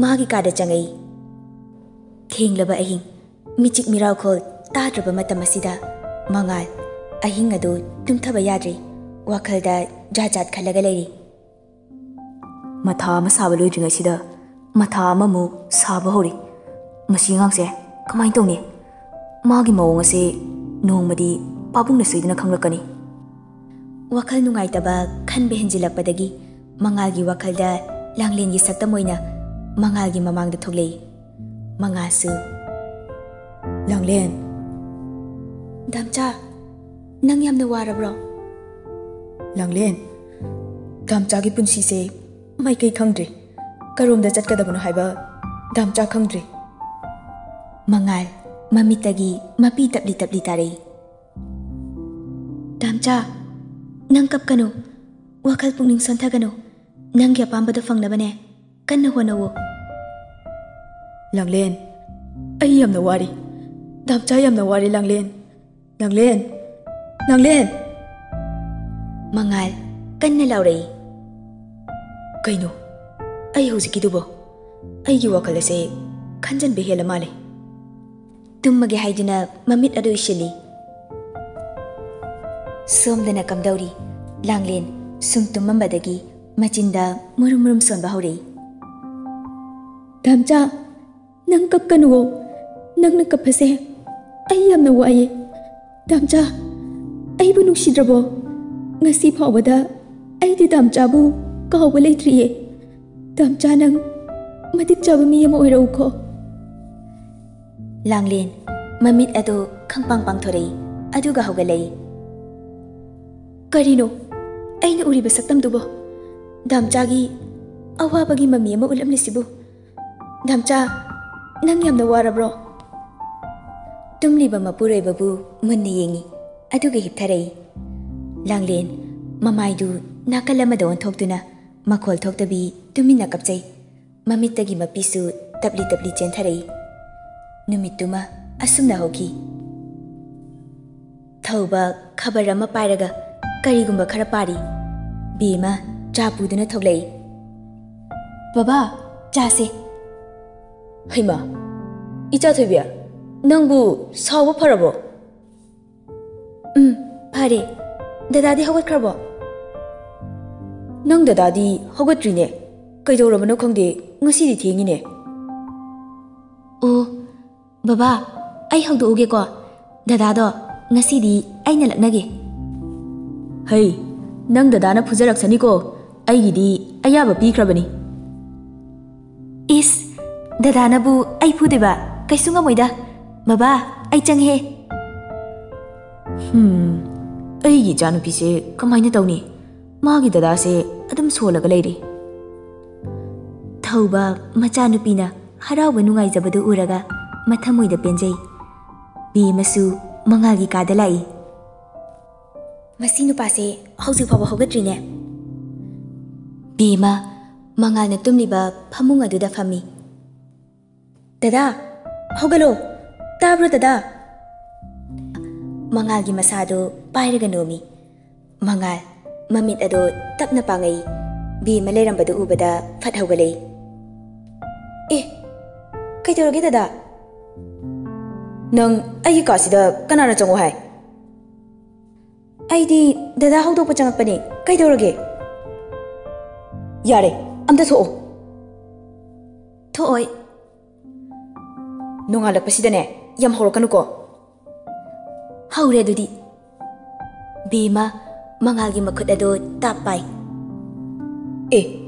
ꯃꯥꯒꯤ ꯀꯥꯗ ꯆꯪꯉꯛꯏ꯫ ꯊꯦꯡꯂꯕ ꯑꯍꯤꯡ, ꯃꯤꯆꯤꯛ ꯃꯤꯔꯥꯎꯈꯣꯜ ꯇꯥꯗ꯭ꯔꯕ ꯃꯇꯝ ꯑꯁꯤꯗ ꯃꯉꯥꯜ ꯑꯍꯤꯡ ꯑꯗꯨ ꯇꯨꯝꯊꯕ ꯌꯥꯗ꯭ꯔꯤ, ꯋꯥꯈꯜꯗ ꯖꯥꯠ ꯖꯥꯠ ꯈꯜꯂꯒ ꯂꯩꯔꯤ꯫ "ꯃꯊꯥ ꯑꯃ ꯁꯥꯕ ꯂꯣꯏꯗ꯭ꯔꯤꯉꯩꯁꯤꯗ ꯃꯊꯥ ꯑꯃꯃꯨꯛ ꯁꯥꯕ ꯍꯧꯔꯤ꯫ ꯃꯁꯤ ꯑꯉꯥꯡꯁꯦ ꯀꯃꯥꯏꯅ ꯇꯧꯅꯤ? ꯃꯥꯒꯤ ꯃꯑꯣꯡ ꯑꯁꯦ ꯅꯣꯡꯃꯗꯤ ꯄꯥꯕꯨꯡꯅ ꯁꯣꯏꯗꯅ ꯈꯪꯂꯛꯀꯅꯤ꯫" ꯋꯥꯈꯜ ꯅꯨꯡꯉꯥꯏꯇꯕ ꯈꯟꯕ ꯍꯦꯟꯖꯤꯜꯂꯛꯄꯗꯒꯤ ꯃꯉꯥꯜꯒꯤ ꯋꯥꯈꯜꯗ ꯂꯥꯡꯂꯦꯟꯒꯤ ꯁꯛꯇꯝ ꯑꯣꯏꯅ ꯃꯉꯥꯜꯒꯤ ꯃꯃꯥꯡꯗ ꯊꯣꯛꯂꯛꯏ꯫ ꯃꯉꯥꯜꯁꯨ, "ꯂꯥꯡꯂꯦꯟ!" "ꯗꯥꯝꯆꯥ, ꯅꯪ ꯌꯥꯝꯅ ꯋꯥꯔꯕ꯭ꯔꯣ?" "ꯂꯥꯡꯂꯦꯟ, ꯗꯥꯝꯆꯥꯒꯤ ꯄꯨꯟꯁꯤꯁꯦ ꯃꯥꯏꯀꯩ ꯈꯪꯗ꯭ꯔꯦ꯫ ꯀꯔꯣꯝꯗ ꯆꯠꯀꯗꯕꯅꯣ ꯍꯥꯏꯕ ꯗꯥꯝꯆꯥ ꯈꯪꯗ꯭ꯔꯦ꯫" ꯃꯉꯥꯜ ꯃꯃꯤꯠꯇꯒꯤ ꯃꯄꯤ ꯇꯞꯂꯤ ꯇꯞꯂꯤ ꯇꯥꯔꯛꯏ꯫ "ꯗꯥꯝꯆꯥ, ꯅꯪ ꯀꯞꯀꯅꯨ, ꯋꯥꯈꯜ ꯄꯨꯛꯅꯤꯡ ꯁꯣꯟꯊꯒꯅꯨ, ꯅꯪꯒꯤ ꯑꯄꯥꯝꯕꯗꯣ ꯐꯪꯅꯕꯅꯦ ꯀꯟꯅ ꯍꯣꯠꯅꯧꯋꯣ꯫" "ꯂꯥꯡꯂꯦꯟ, ꯑꯩ ꯌꯥꯝꯅ ꯋꯥꯔꯤ꯫ ꯗꯥꯝꯆꯥ ꯌꯥꯝꯅ ꯋꯥꯔꯤ, ꯂꯥꯡꯂꯦꯟ꯫ ꯂꯥꯡꯂꯦꯟ! ꯂꯥꯡꯂꯦꯟ!" ꯃꯉꯥꯜ ꯀꯟꯅ ꯂꯥꯎꯔꯛꯏ꯫ "ꯀꯩꯅꯣ? ꯑꯩ ꯍꯧꯖꯤꯛꯀꯤꯗꯨꯕꯣ? ꯑꯩꯒꯤ ꯋꯥꯈꯜ ꯑꯁꯦ ꯈꯟꯖꯟꯕ ꯍꯦꯜꯂ ꯃꯥꯜꯂꯦ꯫" ꯇꯨꯝꯃꯒꯦ ꯍꯥꯏꯗꯨꯅ ꯃꯃꯤꯠ ꯑꯗꯨ ꯎꯏꯁꯤꯜꯂꯤ꯫ ꯁꯣꯝꯗꯅ ꯀꯝꯗꯧꯔꯤ? ꯂꯥꯡꯂꯦꯟ ꯁꯨꯝ ꯇꯨꯝꯃꯝꯕꯗꯒꯤ ꯃꯆꯤꯟꯗ ꯃꯨꯔꯨꯝ ꯃꯨꯔꯨꯝ ꯁꯣꯟꯕ ꯍꯧꯔꯛꯏ꯫ "ꯗꯥꯝꯆꯥ, ꯅꯪ ꯀꯞꯀꯅꯨꯋꯣ꯫ ꯅꯪꯅ ꯀꯞꯄꯁꯦ ꯑꯩ ꯌꯥꯝꯅ ꯋꯥꯏꯌꯦ꯫ ꯗꯥꯝꯆꯥ, ꯑꯩꯕꯨ ꯅꯨꯡꯁꯤꯗ꯭ꯔꯕꯣ? ꯉꯁꯤ ꯐꯥꯎꯕꯗ ꯑꯩꯗꯤ ꯗꯥꯝꯆꯥꯕꯨ ꯀꯥꯎꯕ ꯂꯩꯇ꯭ꯔꯤꯌꯦ꯫ ꯗꯥꯝꯆꯥ, ꯅꯪ ꯃꯇꯤꯛ ꯆꯥꯕ ꯃꯤ ꯑꯃ ꯑꯣꯏꯔꯛꯎꯀꯣ꯫" ꯂꯥꯡꯂꯦꯟ ꯃꯃꯤꯠ ꯑꯗꯨ ꯈꯪꯄꯥꯡ ꯄꯥꯡꯊꯣꯔꯛꯏ, ꯑꯗꯨꯒ ꯍꯧꯒꯠꯂꯛꯏ꯫ "ꯀꯔꯤꯅꯣ ꯑꯩꯅ ꯎꯔꯤꯕ ꯁꯛꯇꯝꯗꯨꯕꯣ? ꯗꯥꯝꯆꯥꯒꯤ ꯑꯋꯥꯕꯒꯤ ꯃꯃꯤ ꯑꯃ ꯎꯠꯂꯝꯂꯤꯁꯤꯕꯨ? ꯗꯥꯝꯆꯥ, ꯅꯪ ꯌꯥꯝꯅ ꯋꯥꯔꯕ꯭ꯔꯣ?" ꯇꯨꯝꯂꯤꯕ ꯃꯄꯨꯔꯣꯏꯕꯕꯨ ꯃꯨꯟꯅ ꯌꯦꯡꯏ, ꯑꯗꯨꯒ ꯍꯤꯞꯊꯔꯛꯏ꯫ ꯂꯥꯡꯂꯦꯟ ꯃꯃꯥꯏꯗꯨ ꯅꯥꯀꯜ ꯑꯃꯗ ꯑꯣꯟꯊꯣꯛꯇꯨꯅ ꯃꯈꯣꯜ ꯊꯣꯛꯇꯕꯤ ꯇꯨꯃꯤꯟꯅ ꯀꯞꯆꯩ꯫ ꯃꯃꯤꯠꯇꯒꯤ ꯃꯄꯤꯁꯨ ꯇꯞꯂꯤ ꯇꯞꯂꯤ ꯆꯦꯟꯊꯔꯛꯏ꯫ ꯅꯨꯃꯤꯠꯇꯨꯃ ꯑꯁꯨꯝꯅ ꯍꯧꯈꯤ꯫ ꯊꯧꯕ ꯈꯕꯔ ꯑꯃ ꯄꯥꯏꯔꯒ ꯀꯔꯤꯒꯨꯝꯕ ꯈꯔ ꯄꯥꯔꯤ꯫ ꯕꯦꯝꯃ ꯆꯥ ꯄꯨꯗꯨꯅ ꯊꯣꯛꯂꯛꯏ꯫ "ꯕꯕꯥ, ꯆꯥꯁꯦ꯫" "ꯍꯩꯃꯥ, ꯏꯆꯥ ꯊꯣꯏꯕꯤ, ꯅꯪꯕꯨ ꯁꯥꯎꯕ ꯐꯔꯕꯣ?" "ꯎꯝ, ꯐꯔꯦ꯫ ꯗꯗꯥꯗꯤ ꯍꯧꯒꯠꯈ꯭ꯔꯕꯣ?" "ꯅꯪ ꯗꯗꯥꯗꯤ ꯍꯧꯒꯠꯇ꯭ꯔꯤꯅꯦ꯫ ꯀꯩꯗꯧꯔꯕꯅꯣ ꯈꯪꯗꯦ, ꯉꯁꯤꯗꯤ ꯊꯦꯡꯉꯤꯅꯦ꯫" "ꯑꯣ, ꯕꯕꯥ, ꯑꯩ ꯍꯧꯗꯣꯛꯎꯒꯦꯀꯣ꯫ ꯗꯗꯥꯗꯣ ꯉꯁꯤꯗꯤ ꯑꯩꯅ ꯂꯛꯅꯒꯦ꯫" ꯍꯩ, ꯅꯪ ꯗꯗꯥꯅ ꯐꯨꯖꯔꯛꯁꯅꯤꯀꯣ꯫ ꯑꯩꯒꯤꯗꯤ ꯑꯌꯥꯕ ꯄꯤꯈ꯭ꯔꯕꯅꯤ꯫ ꯏꯁ, ꯗꯗꯥꯅꯕꯨ ꯑꯩ ꯐꯨꯗꯣꯏꯕ? ꯀꯩꯁꯨ ꯉꯝꯃꯣꯏꯗ꯫ ꯕꯕꯥ, ꯑꯩ ꯆꯪꯉꯦ꯫ ꯍꯝ, ꯑꯩꯒꯤ ꯏꯆꯥꯅꯨꯄꯤꯁꯦ ꯀꯃꯥꯏꯅ ꯇꯧꯅꯤ? ꯃꯥꯒꯤ ꯗꯗꯥꯁꯦ ꯑꯗꯨꯝ ꯁꯣꯜꯂꯒ ꯂꯩꯔꯦ꯫ ꯊꯧꯕ ꯃꯆꯥꯅꯨꯄꯤꯅ ꯍꯔꯥꯎꯕ ꯅꯨꯡꯉꯥꯏꯖꯕꯗꯨ ꯎꯔꯒ ꯃꯊꯃꯣꯏꯗ ꯄꯦꯟꯖꯩ꯫ ꯕꯦꯝꯃꯁꯨ ꯃꯉꯥꯜꯒꯤ ꯀꯥꯗ ꯂꯥꯛꯏ꯫ ꯃꯁꯤ ꯅꯨꯄꯥꯁꯦ ꯍꯧꯖꯤꯛ ꯐꯥꯎꯕ ꯍꯧꯒꯠꯇ꯭ꯔꯤꯅꯦ꯫ ꯕꯦꯝꯃ ꯃꯉꯥꯜꯅ ꯇꯨꯝꯂꯤꯕ ꯐꯃꯨꯡ ꯑꯗꯨꯗ ꯐꯝꯃꯤ꯫ "ꯗꯗꯥ, ꯍꯧꯒꯠꯂꯣ꯫ ꯇꯥꯕ꯭ꯔꯣ ꯗꯗꯥ?" ꯃꯉꯥꯜꯒꯤ ꯃꯁꯥꯗꯨ ꯄꯥꯏꯔꯒ ꯅꯣꯝꯃꯤ꯫ ꯃꯉꯥꯜ ꯃꯃꯤꯠ ꯑꯗꯣ ꯇꯞꯅ ꯄꯥꯡꯉꯛꯏ꯫ ꯕꯦꯝꯃ ꯂꯩꯔꯝꯕꯗꯨ ꯎꯕꯗ ꯐꯠ ꯍꯧꯒꯠꯂꯛꯏ꯫ "ꯑꯦ, ꯀꯩꯗꯧꯔꯒꯦ ꯗꯗꯥ?" "ꯅꯪ ꯑꯩꯒꯤ ꯀꯥꯁꯤꯗ ꯀꯅꯥꯅ ꯆꯪꯉꯣ ꯍꯥꯏ?" "ꯑꯩꯗꯤ ꯗꯗꯥ ꯍꯧꯗꯣꯛꯄ ꯆꯪꯉꯛꯄꯅꯦ꯫ ꯀꯩꯗꯧꯔꯒꯦ?" "ꯌꯥꯔꯦ, ꯑꯝꯇ ꯊꯣꯛꯑꯣ꯫" "ꯊꯣꯛꯑꯣꯏ꯫" "ꯅꯣꯡꯉꯥꯜꯂꯛꯄꯁꯤꯗꯅꯦ ꯌꯥꯝ ꯍꯧꯔꯛꯀꯅꯨꯀꯣ꯫" "ꯍꯧꯔꯦ ꯑꯗꯨꯗꯤ꯫" ꯕꯦꯝꯃ ꯃꯉꯥꯜꯒꯤ ꯃꯈꯨꯠ ꯑꯗꯨ ꯇꯥꯞ ꯄꯥꯏ꯫ "ꯑꯦ,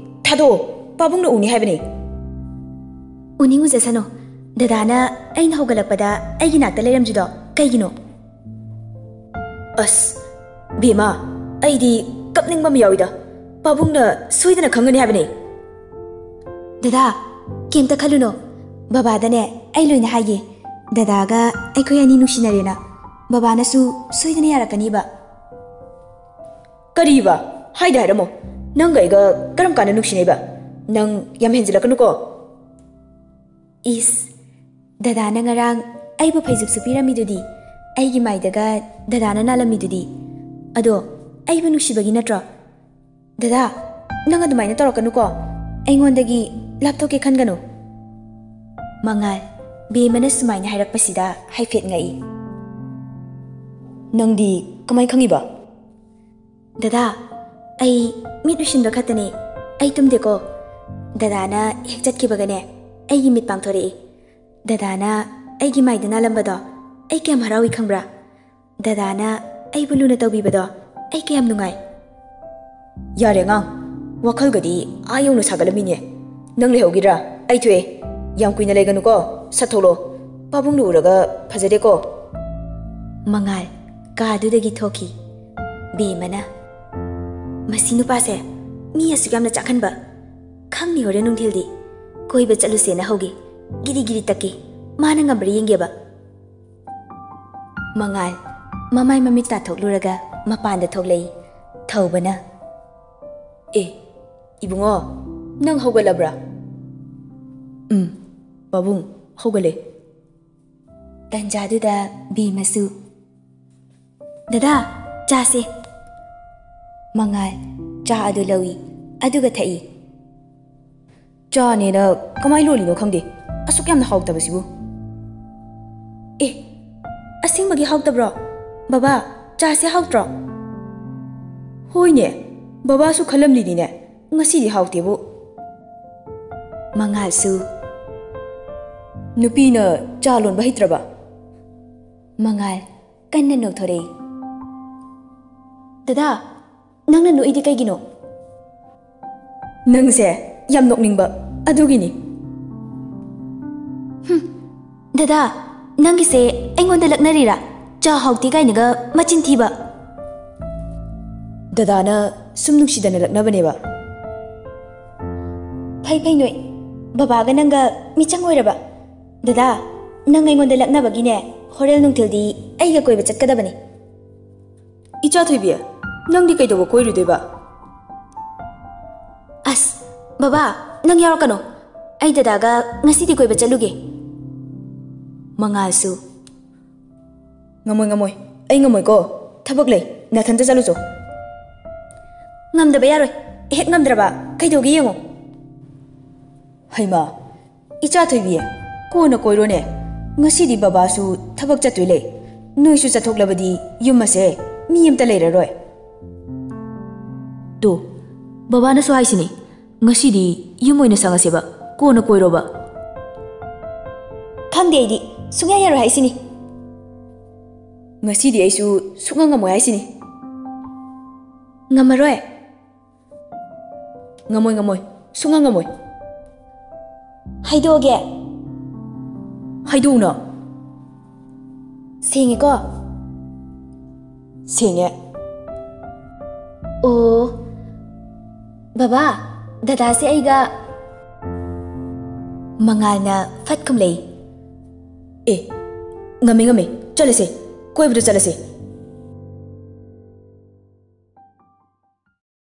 ꯊꯥꯗꯣꯛꯑꯣ, ꯄꯥꯕꯨꯡꯅ ꯎꯅꯤ ꯍꯥꯏꯕꯅꯤ꯫" "ꯎꯅꯤꯡ ꯎꯖꯁꯅꯨ꯫ ꯗꯗꯥꯅ ꯑꯩꯅ ꯍꯧꯒꯠꯂꯛꯄꯗ ꯑꯩꯒꯤ ꯅꯥꯛꯇ ꯂꯩꯔꯝꯗ꯭ꯔꯤꯗꯣ ꯀꯩꯒꯤꯅꯣ?" "ꯑꯁ, ꯕꯦꯝꯃ, ꯑꯩꯗꯤ ꯀꯞꯅꯤꯡꯕ ꯑꯃ ꯌꯥꯎꯏꯗ꯫ ꯄꯥꯕꯨꯡꯅ ꯁꯣꯏꯗꯅ ꯈꯪꯒꯅꯤ ꯍꯥꯏꯕꯅꯤ꯫" "ꯗꯗꯥ, ꯀꯩꯝꯇ ꯈꯜꯂꯨꯅꯣ꯫ ꯕꯕꯥꯗꯅꯦ ꯑꯩ ꯂꯣꯏꯅ ꯍꯥꯏꯒꯦ꯫ ꯗꯗꯥꯒ ꯑꯩꯈꯣꯏ ꯑꯅꯤ ꯅꯨꯡꯁꯤꯅꯔꯦꯅ꯫ ꯕꯕꯥꯅꯁꯨ ꯁꯣꯏꯗꯅ ꯌꯥꯔꯛꯀꯅꯤꯕ꯫" "ꯀꯔꯤꯕ? ꯍꯥꯏꯗ ꯍꯥꯏꯔꯝꯃꯣ꯫ ꯅꯪꯒ ꯑꯩꯒ ꯀꯔꯝ ꯀꯥꯟꯗ ꯅꯨꯡꯁꯤꯅꯩꯕ? ꯅꯪ ꯌꯥꯝ ꯍꯦꯟꯖꯤꯜꯂꯛꯀꯅꯨꯀꯣ꯫" "ꯏꯁ, ꯗꯗꯥꯅ ꯉꯔꯥꯡ ꯑꯩꯕꯨ ꯐꯩꯖꯨꯞꯁꯨ ꯄꯤꯔꯝꯃꯤꯗꯨꯗꯤ, ꯑꯩꯒꯤ ꯃꯥꯏꯗꯒ ꯗꯗꯥꯅ ꯅꯥꯜꯂꯝꯃꯤꯗꯨꯗꯤ꯫ ꯑꯗꯣ ꯑꯩꯕꯨ ꯅꯨꯡꯁꯤꯕꯒꯤ ꯅꯠꯇ꯭ꯔꯣ? ꯗꯗꯥ, ꯅꯪ ꯑꯗꯨꯃꯥꯏꯅ ꯇꯧꯔꯛꯀꯅꯨꯀꯣ꯫ ꯑꯩꯉꯣꯟꯗꯒꯤ ꯂꯥꯞꯊꯣꯛꯀꯦ ꯈꯟꯒꯅꯨ꯫" ꯃꯉꯥꯜ, ꯕꯦꯝꯃꯅ ꯁꯨꯃꯥꯏꯅ ꯍꯥꯏꯔꯛꯄꯁꯤꯗ ꯍꯥꯏꯐꯦꯠ ꯉꯛꯏ꯫ "ꯅꯪꯗꯤ ꯀꯃꯥꯏ ꯈꯪꯉꯤꯕ?" "ꯗꯗꯥ, ꯑꯩ ꯃꯤꯠ ꯎꯏꯁꯤꯟꯕ ꯈꯛꯇꯅꯦ, ꯑꯩ ꯇꯨꯝꯗꯦꯀꯣ꯫ ꯗꯗꯥꯅ ꯍꯦꯛ ꯆꯠꯈꯤꯕꯒꯅꯦ, ꯑꯩꯒꯤ ꯃꯤꯠ ꯄꯥꯡꯊꯣꯔꯛꯏ꯫ ꯗꯗꯥꯅ ꯑꯩꯒꯤ ꯃꯥꯏꯗ ꯅꯥꯜꯂꯝꯕꯗꯣ ꯑꯩ ꯀꯌꯥꯝ ꯍꯔꯥꯎꯏ ꯈꯪꯕ꯭ꯔꯥ? ꯗꯗꯥꯅ ꯑꯩꯕꯨ ꯂꯨꯅ ꯇꯧꯕꯤꯕꯗꯣ ꯑꯩ ꯀꯌꯥꯝ ꯅꯨꯡꯉꯥꯏ꯫ ꯌꯥꯔꯦ ꯑꯉꯥꯡ, ꯋꯥꯈꯜꯒꯗꯤ ꯑꯥ ꯌꯧꯅ ꯁꯥꯒꯠꯂꯝꯃꯤꯅꯦ꯫ ꯅꯪ ꯂꯩꯍꯧꯒꯤꯗ꯭ꯔꯥ? ꯑꯩ ꯊꯣꯛꯑꯦ꯫ ꯌꯥꯝ ꯀꯨꯏꯅ ꯂꯩꯒꯅꯨꯀꯣ, ꯁꯠ ꯊꯣꯛꯂꯛꯑꯣ꯫ ꯄꯥꯕꯨꯡꯅ ꯎꯔꯒ ꯐꯖꯗꯦꯀꯣ꯫ ꯃꯉꯥꯜ ꯀꯥꯗꯨꯗꯒꯤ ꯊꯣꯛꯈꯤ꯫ ꯕꯦꯝꯃꯅ, "ꯃꯁꯤ ꯅꯨꯄꯥꯁꯦ ꯃꯤ ꯑꯁꯨꯛ ꯌꯥꯝꯅ ꯆꯥꯛꯍꯟꯕ꯫ ꯈꯪꯅꯤ ꯍꯣꯔꯦꯟ ꯅꯨꯡꯊꯤꯜꯗꯤ꯫ ꯀꯣꯏꯕ ꯆꯠꯂꯨꯁꯦꯅ ꯍꯧꯒꯦ꯫ ꯒꯤꯔꯤ ꯒꯤꯔꯤ ꯇꯛꯀꯦ꯫ ꯃꯥꯅ ꯉꯝꯕ꯭ꯔꯥ ꯌꯦꯡꯒꯦꯕ꯫" ꯃꯉꯥꯜ ꯃꯃꯥꯏ ꯃꯃꯤꯠ ꯇꯥꯊꯣꯛꯂꯨꯔꯒ ꯃꯄꯥꯟꯗ ꯊꯣꯛꯂꯛꯏ꯫ ꯊꯧꯕꯅ, "ꯑꯦ, ꯏꯕꯨꯡꯉꯣ, ꯅꯪ ꯍꯧꯒꯠꯂꯕ꯭ꯔꯥ?" "ꯎꯝ, ꯄꯥꯕꯨꯡ, ꯍꯧꯒꯠꯂꯦ꯫" ꯇꯟꯖꯥꯗꯨꯗ ꯕꯦꯝꯃꯁꯨ, "ꯗꯗꯥ, ꯆꯥꯁꯦ꯫" ꯃꯉꯥꯜ ꯆꯥ ꯑꯗꯨ ꯂꯧꯏ, ꯑꯗꯨꯒ ꯊꯛꯏ꯫ "ꯆꯥꯅꯦꯅ ꯀꯃꯥꯏ ꯂꯣꯜꯂꯤꯅꯣ ꯈꯪꯗꯦ, ꯑꯁꯨꯛ ꯌꯥꯝꯅ ꯍꯥꯎꯇꯕꯁꯤꯕꯨ꯫" "ꯑꯦ, ꯑꯁꯦꯡꯕꯒꯤ ꯍꯥꯎꯇꯕ꯭ꯔꯣ? ꯕꯕꯥ, ꯆꯥꯁꯦ ꯍꯥꯎꯇ꯭ꯔꯣ?" "ꯍꯣꯏꯅꯦ, ꯕꯕꯥꯁꯨ ꯈꯜꯂꯝꯂꯤꯅꯤꯅꯦ, ꯉꯁꯤꯗꯤ ꯍꯥꯎꯇꯦꯕꯨ꯫" ꯃꯉꯥꯜꯁꯨ, "ꯅꯨꯄꯤꯅ ꯆꯥ ꯂꯣꯟꯕ ꯍꯩꯇ꯭ꯔꯕ?" ꯃꯉꯥꯜ ꯀꯟꯅ ꯅꯣꯛꯊꯣꯔꯛꯏ꯫ "ꯗꯗꯥ, ꯅꯪꯅ ꯅꯣꯛꯏꯗꯤ ꯀꯩꯒꯤꯅꯣ?" "ꯅꯪꯁꯦ ꯌꯥꯝ ꯅꯣꯛꯅꯤꯡꯕ, ꯑꯗꯨꯒꯤꯅꯤ꯫" "ꯍꯨꯝ, ꯗꯗꯥ, ꯅꯪꯒꯤꯁꯦ ꯑꯩꯉꯣꯟꯗ ꯂꯛꯅꯔꯤꯔꯥ? ꯆꯥ ꯍꯥꯎꯇꯦ ꯀꯥꯏꯅꯒ ꯃꯆꯤꯟ ꯊꯤꯕ꯫" "ꯗꯗꯥꯅ ꯁꯨꯝ ꯅꯨꯡꯁꯤꯗꯅ ꯂꯛꯅꯕꯅꯦꯕ꯫" "ꯐꯩ ꯐꯩ ꯅꯣꯏ, ꯕꯕꯥꯒ ꯅꯪꯒ ꯃꯤꯆꯪ ꯑꯣꯏꯔꯕ꯫ ꯗꯗꯥ, ꯅꯪ ꯑꯩꯉꯣꯟꯗ ꯂꯛꯅꯕꯒꯤꯅꯦ, ꯍꯣꯔꯦꯟ ꯅꯨꯡꯊꯤꯜꯗꯤ ꯑꯩꯒ ꯀꯣꯏꯕ ꯆꯠꯀꯗꯕꯅꯤ꯫" "ꯏꯆꯥ ꯊꯣꯏꯕꯤ, ꯅꯪꯗꯤ ꯀꯩꯗꯧꯕ ꯀꯣꯏꯔꯨꯗꯣꯏꯕ?" "ꯑꯁ, ꯕꯕꯥ, ꯅꯪ ꯌꯥꯎꯔꯛꯀꯅꯣ꯫ ꯑꯩ ꯗꯗꯥꯒ ꯉꯁꯤꯗꯤ ꯀꯣꯏꯕ ꯆꯠꯂꯨꯒꯦ꯫" ꯃꯉꯥꯜꯁꯨ, "ꯉꯝꯃꯣꯏ, ꯉꯝꯃꯣꯏ, ꯑꯩ ꯉꯝꯃꯣꯏꯀꯣ꯫ ꯊꯕꯛ ꯂꯩ, ꯅꯥꯊꯟꯇ ꯆꯠꯂꯨꯆꯣ꯫" "ꯉꯝꯗꯕ ꯌꯥꯔꯣꯏ꯫ ꯍꯦꯛ ꯉꯝꯗ꯭ꯔꯕ ꯀꯩꯗꯧꯒꯦ ꯌꯦꯡꯉꯣ꯫" "ꯍꯩꯃꯥ, ꯏꯆꯥ ꯊꯣꯏꯕꯤ, ꯀꯣꯟꯅ ꯀꯣꯏꯔꯣꯅꯦ꯫ ꯉꯁꯤꯗꯤ ꯕꯕꯥꯁꯨ ꯊꯕꯛ ꯆꯠꯇꯣꯏ ꯂꯩ꯫ ꯅꯣꯏꯁꯨ ꯆꯠꯊꯣꯛꯂꯕꯗꯤ ꯌꯨꯝ ꯑꯁꯦ ꯃꯤ ꯑꯝꯇ ꯂꯩꯔꯔꯣꯏ꯫" "ꯇꯨ, ꯕꯕꯥꯅꯁꯨ ꯍꯥꯏꯁꯤꯅꯤ, ꯉꯁꯤꯗꯤ ꯌꯨꯝ ꯑꯣꯏꯅ ꯁꯪꯉꯁꯦꯕ, ꯀꯣꯟꯅ ꯀꯣꯏꯔꯣꯕ꯫" "ꯈꯪꯗꯦ ꯑꯩꯗꯤ, ꯁꯨꯡꯌꯥ ꯌꯥꯔꯣꯏ ꯍꯥꯏꯁꯤꯅꯤ꯫" "ꯉꯁꯤꯗꯤ ꯑꯩꯁꯨ ꯁꯨꯛꯉꯝ ꯉꯝꯃꯣꯏ ꯍꯥꯏꯁꯤꯅꯤ꯫" ꯉꯝꯃꯔꯣꯏ꯫ ꯉꯝꯃꯣꯏ, ꯉꯝꯃꯣꯏ꯫ ꯁꯨꯡꯉꯝ ꯉꯝꯃꯣꯏ꯫ ꯍꯥꯏꯗꯣꯛꯑꯒꯦ꯫ ꯍꯥꯏꯗꯣꯛꯎꯅ꯫ ꯁꯦꯡꯉꯦꯀꯣ? ꯁꯦꯡꯉꯦ꯫ ꯑꯣ, ꯕꯕꯥ, ꯗꯗꯥꯁꯦ ꯑꯩꯒ ꯃꯉꯥꯜꯅ ꯐꯠ ꯈꯨꯝꯂꯛꯏ꯫ ꯑꯦ, ꯉꯝꯃꯦ, ꯉꯝꯃꯦ꯫ ꯆꯠꯂꯁꯦ꯫ ꯀꯣꯏꯕꯗ ꯆꯠꯂꯁꯦ꯫